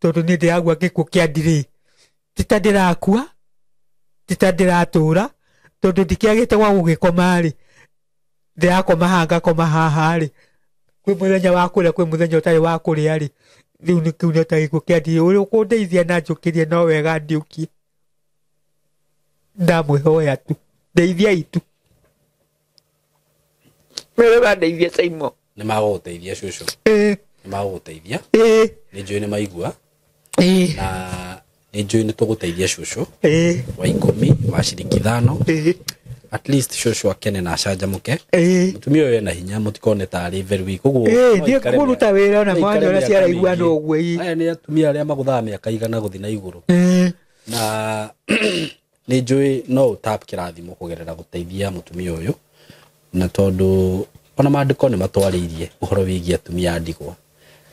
tondũ niĩ ndĩragua gĩkuũ kĩa ndirĩ. Ti ta ndĩrakua, ti ta ndĩratũra, tondũ ndikĩagĩte gwa gũgĩkoma rĩ, ndĩrakoma haha ngakoma haha rĩ, kwĩ mũthenya wa kũrĩa, kwĩ mũthenya ũtarĩ wa kũrĩa rĩ, rĩu nĩ kĩu nĩ ta gĩkuũ kĩa ndirĩ. Ũrĩa ũkũndeithia na njũkĩrie no wega ndiũkie. Ndamwĩhoya tu, ndeithiai tu. Wee wandeithia Simon. Nĩ magũgũteithia cũcũ. Ĩĩ. Nĩ magũgũteithia. Ĩĩ. Nĩ njũĩ nĩ maigua. Ĩĩ. Na nĩ njũĩ nĩ tũgũteithia cũcũ. Ĩĩ. Wa 10, wa ciringi 5. Ĩĩ. At least cũcũ akene na acanjamũke. Ĩĩ. Mũtumia ũyũ ena hinya, mũtikone ta arĩ very weak. Ũguo Ĩĩ, no thiĩ aikare kũruta wĩra ona no aikare mwana ũrĩa mĩaka ciaraigua mĩingĩ. no ũguo, ĩĩ. Aya nĩ atumia arĩa magũthaga mĩaka 100 gũthiĩ na igũrũ. Ĩĩ. Na nĩ njũĩ no ũtap kĩrathimo kũgerera gũteithia mũtumia ũyũ, na tondũ ona maandĩko nĩ matwarĩirie ũhoro wĩgiĩ atumia a ndigwa,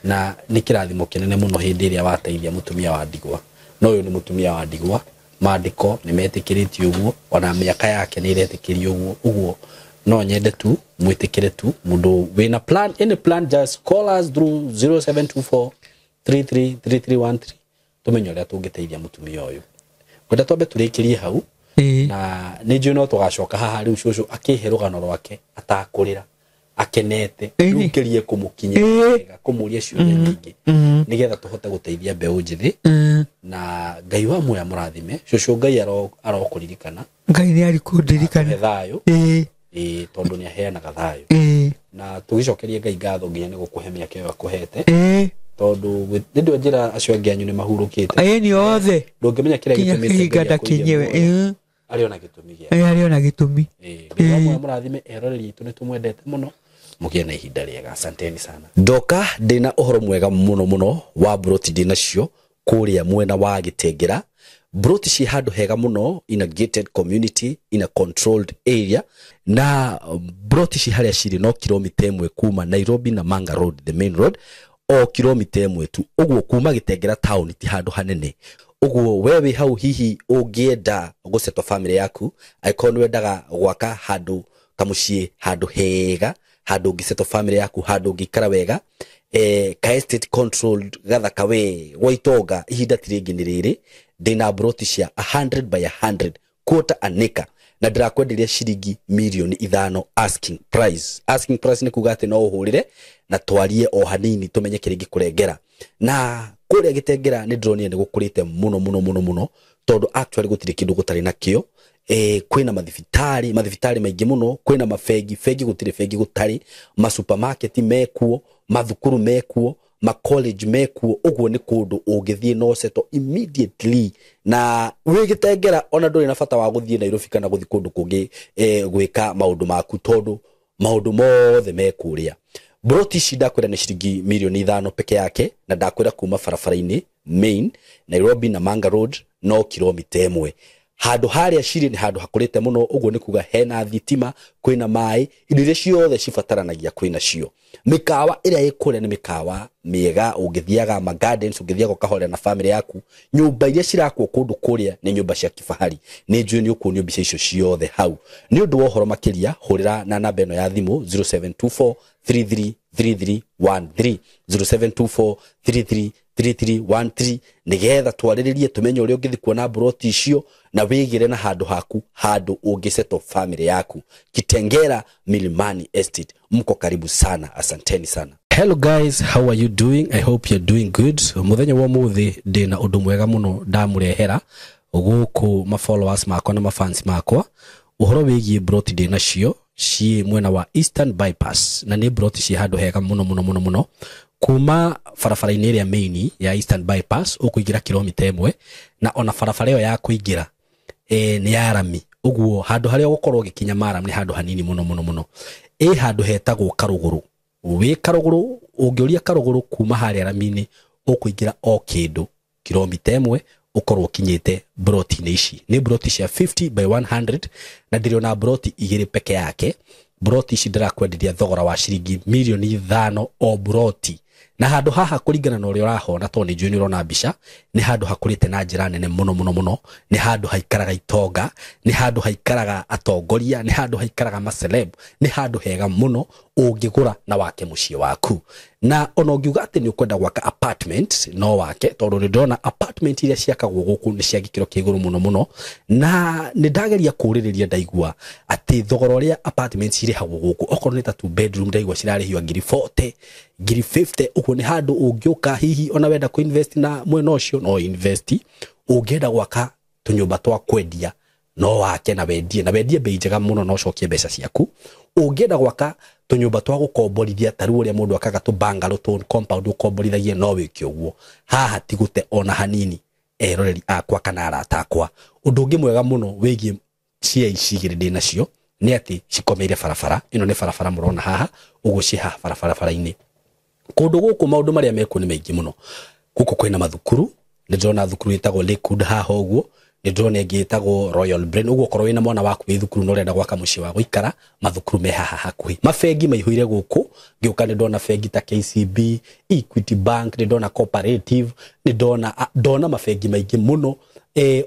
na nĩ kĩrathimo kĩnene mũno hĩndĩ ĩrĩa wateithia mũtumia wa ndigwa. No ũyũ nĩ mũtumia wa ndigwa, maandĩko nĩ metĩkĩrĩtie ũguo, ona mĩaka yake nĩ ĩretĩkĩrio ũguo. Ũguo no nyende tu mwĩtĩkĩre tu mũndũ wĩna plan, any plan, just call us through 0724 333313, tũmenye ũrĩa tũngĩteithia mũtumia ũyũ. Ngwenda twambe tũrĩkĩrie hau. Ĩĩ. Na nĩ njũĩ no tũgacoka haha rĩu cũcũ akĩhe rũgano rwake atakũrĩra, akenete, Ĩĩ. rĩu ngerie kũmũkinyĩra Ĩĩ. wega, kũmũria ciũria nyingĩ, nĩgetha tũhote gũteithia mbeũ njĩthĩ. Na Ngai wa muoya mũrathime cũcũ, Ngai arokũririkana. Ngai nĩ arĩ kũndirikana. Akũhe thayũ. Ĩĩ. Ĩĩ, tondũ nĩ aheanaga thayũ. Ĩĩ. Na tũgĩcokerie Ngai ngatho nginya nĩ gũkũhe mĩaka ĩyo akũhete. Ĩĩ. Tondũ nĩ ndũ njĩra acio angĩ anyu nĩ mahurũkĩte. Ĩĩ, nĩ othe. Ndũngĩmenya kĩrĩa Kinya gĩtũmĩte kĩhinga Ngai akũige ndakinyiwe. muoyo. Ĩĩ. Arĩ ona gĩtũmi gĩake. Ĩĩ, arĩ ona gĩtũmi. Ĩĩ, Ngai wa muoyo mũrathime, eroreri aitũ nĩ tũmwendete mũno, mũgĩe na ihinda rĩega. Asanteni sana. Ndoka ndĩna ũhoro mwega mũno mũno wa mburoti ndĩnacio kũrĩa mwena wa Gĩtengera. Mburoti ciĩ handũ hega mũno, in a gated community, in a controlled area, na mburoti ci harĩa cirĩ no kilomita 1 kuma Nairobi na Manga Road, the main road, o kilomita 1 tu. Ũguo kuma Gĩtengera town ti handũ hanene. Ũguo we wĩ hau hihi ũngĩenda gũsettle family yaku, angĩkorwo nĩ wendaga gwaka handũ kamũciĩ, handũ hega, handũ ũngĩsettle family yaku, handũ ũngĩikara wega, ka estate controlled gathaka we gwa itonga, ihinda ti rĩngĩ nĩ rĩrĩ. Ndĩna mburoti cia 100 by 100 quarter an acre, na ndĩrakwenderia ciringi mirioni 5 asking price. Asking price nĩ kuga atĩ no ũhũrĩre na twarie o hanini tũmenye kĩrĩa ingĩkũrengera. Na kũrĩa Gĩtengera nĩ ndĩronire nĩ gũkũrĩte mũno mũno mũno mũno, tondũ actually gũtirĩ kĩndũ gũtarĩ nakĩo. Kwĩna mathibitarĩ, mathibitarĩ maingĩ mũno, kwĩna mabengi, bengi gũtirĩ bengi gũtarĩ, masupermarket mekuo, mathukuru mekuo, ma college mekuo. Ũguo nĩ kũndũ ũngĩthiĩ no settle immediately. Na wĩ Gĩtengera ona ndũrĩ na bata wa gũthiĩ Nairobi kana gũthiĩ kũndũ kũngĩ, gwĩka maũndũ maku, tondũ maũndũ mothe me kũrĩa. Broti ici ndakwĩra nĩ ciringi mirioni 5 peke yake, na ndakwĩra kuma barabara-inĩ main Nairobi na Manga Road no kilomita 1. Handũ harĩa cirĩ nĩ handũ hakũrĩte mũno, ũguo nĩ kuga hena thitima, kwĩna maĩ, indo iria ciothe cibataranagia kwĩna cio. Mĩkawa ĩrĩa ĩ kũrĩa nĩ mĩkawa mĩega, ũngĩthiaga ma gardens, ũngĩthiaga ũkahorera na family yaku. Nyũmba iria cirakwo kũndũ kũrĩa nĩ nyũmba cia kifahari. Nĩ njũĩ nĩ ũkuonio mbica icio ciothe hau. Nĩ ũndũ wa ũhoro makĩria, hũrĩra na namba ĩno ya thimũ 0724 33 3313, 0724 33 3313, nĩgetha twarĩrĩrie tũmenye ũrĩa ũngĩthiĩ kuona mburoti icio na wĩgĩre na handũ haku, handũ ũngĩsettle family yaku. Kitengela Milimani Estate, mko karibu sana, asanteni sana. Hello guys, how are you doing? I hope you're doing good. Muthenya wa muthi ndina undu mwega muno ndamurehera guku ma followers makwa na ma fans makwa, uhoro wigie broti ndina cio ci mwena wa Eastern Bypass, na ni broti ci handu hega muno muno muno muno. Kuma barabara-inĩ ĩrĩa main ya Eastern Bypass ũkũingĩra kilomita 1, na ona barabara ĩyo ya kũingĩra nĩ ya rami, ũguo handũ harĩa ũgũkorwo ũgĩkinya maram nĩ handũ hanini mũno mũno mũno. Ĩ handũ hetagwo Karũgũrũ. Wĩ Karũgũrũ, ũngĩũria Karũgũrũ kuma harĩa rami-inĩ ũkũingĩra o kĩndũ kilomita 1 ũkorwo ũkinyĩte broti-inĩ ici. Nĩ broti cia 50 by 100, na ndĩrĩ broti 2 peke yake. Broti ici ndĩrakwenderia thogora wa ciringi mirioni 5 o broti. Na handũ haha kũringana na ũrĩa ũrahona, tondũ nĩ njũĩ nĩ ũrona mbica, nĩ handũ hakũrĩte na njĩra nene mũno mũno mũno. Nĩ handũ haikaraga itonga, nĩ handũ haikaraga atongoria, nĩ handũ haikaraga maceleb, nĩ handũ hega mũno ũngĩgũra na wake mũciĩ waku. Na ona ũngiuga atĩ nĩ ũkwenda gwaka apartment no wake, tondũ nĩ ndĩrona apartment iria ciakagwo gũkũ nĩ cia gĩkĩro kĩa igũrũ mũno mũno. Na nĩ ndageria kũũrĩrĩria ndaigua atĩ thogora ũrĩa apartment cirĩhagwo gũkũ, okorwo nĩ ta 2 bedroom ndaigua cirarĩhio ngiri 40, ngiri 50. Ũguo nĩ handũ ũngĩũka hihi ona wenda kũ-invest na mwena ũcio no invest. Ũngĩenda gwaka tũnyũmba twa kwendia no wake na wendie, na wendie bei njega mũno na ũcokie mbeca ciaku. Ũngĩenda gwaka tũnyũmba twa gũkomborithia ta rĩu ũrĩa mũndũ akaga tũ bungalow tũ compound ũkomborithagie, no wĩke ũguo. Haha ti gũte ona hanini, eroreri akwa kana arata akwa. Ũndũ ũngĩ mwega mũno wĩgiĩ cia ici igĩrĩ ndĩ nacio nĩ atĩ cikomeire barabara. Ĩno nĩ barabara mũrona haha, ũguo ciĩ haha barabara-inĩ. Kũndũ gũkũ maũndũ marĩa mekuo nĩ maingĩ mũno. Gũkũ kwĩna mathukuru, nĩ ndĩrona thukuru ĩtagwo Lakewood haha ũguo, nĩ ndĩrona ĩngĩ ĩtagwo Royal Brain. Ũguo okorwo wĩna mwana waku wĩ thukuru na ũrenda gwaka mũciĩ wa gũikara, mathukuru me haha hakuhĩ. Mabengi maihũire gũkũ, ngĩũka nĩ ndona bengi ta KCB, Equity Bank, nĩ ndona Cooperative, nĩ ndona mabengi maingĩ mũno.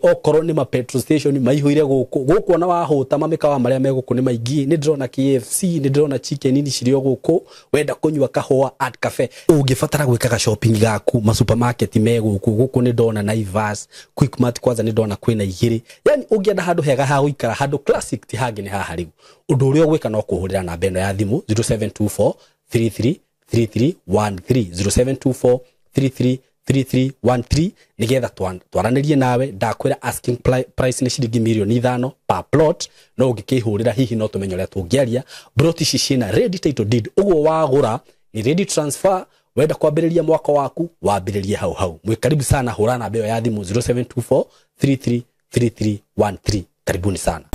Okorwo nĩ ma petrol station maihũire gũkũ. Gũkũ ona wahũta mamĩkawa marĩa me gũkũ nĩ maingĩ. Nĩ ndĩrona KFC, nĩ ndĩrona chicken ini cirĩ o gũkũ. Wenda kũnyua kahũa at cafe, ũngĩbatara gwĩkaga shopping gaku, ma supermarket me gũkũ. Gũkũ nĩ ndona Naivas, Quickmart kwanza nĩ ndona kwĩna 2. Yani ũngĩenda handũ hega ha gũikara, handũ classic ti hangĩ nĩ haha rĩu. Ũndũ ũrĩa ũgwĩka no kũhũrĩra namba ĩno ya thimũ 0724 33 3313, 0724 33 3313, nigetha twaranĩrie nawe. Ndakwĩra asking price nĩ ciringi mirioni 5 per plot, no ũngĩkĩhũrĩra hihi no tũmenye ũrĩa tũngĩaria. Broti ici ciĩna ready title deed, ũguo wagũra ni ready transfer. Wenda kwambĩrĩria mwaka waku wambĩrĩrie hau hau. Mwĩ karibu sana, hũra namba ĩyo ya thimũ 0724 33 3313. Karibuni sana.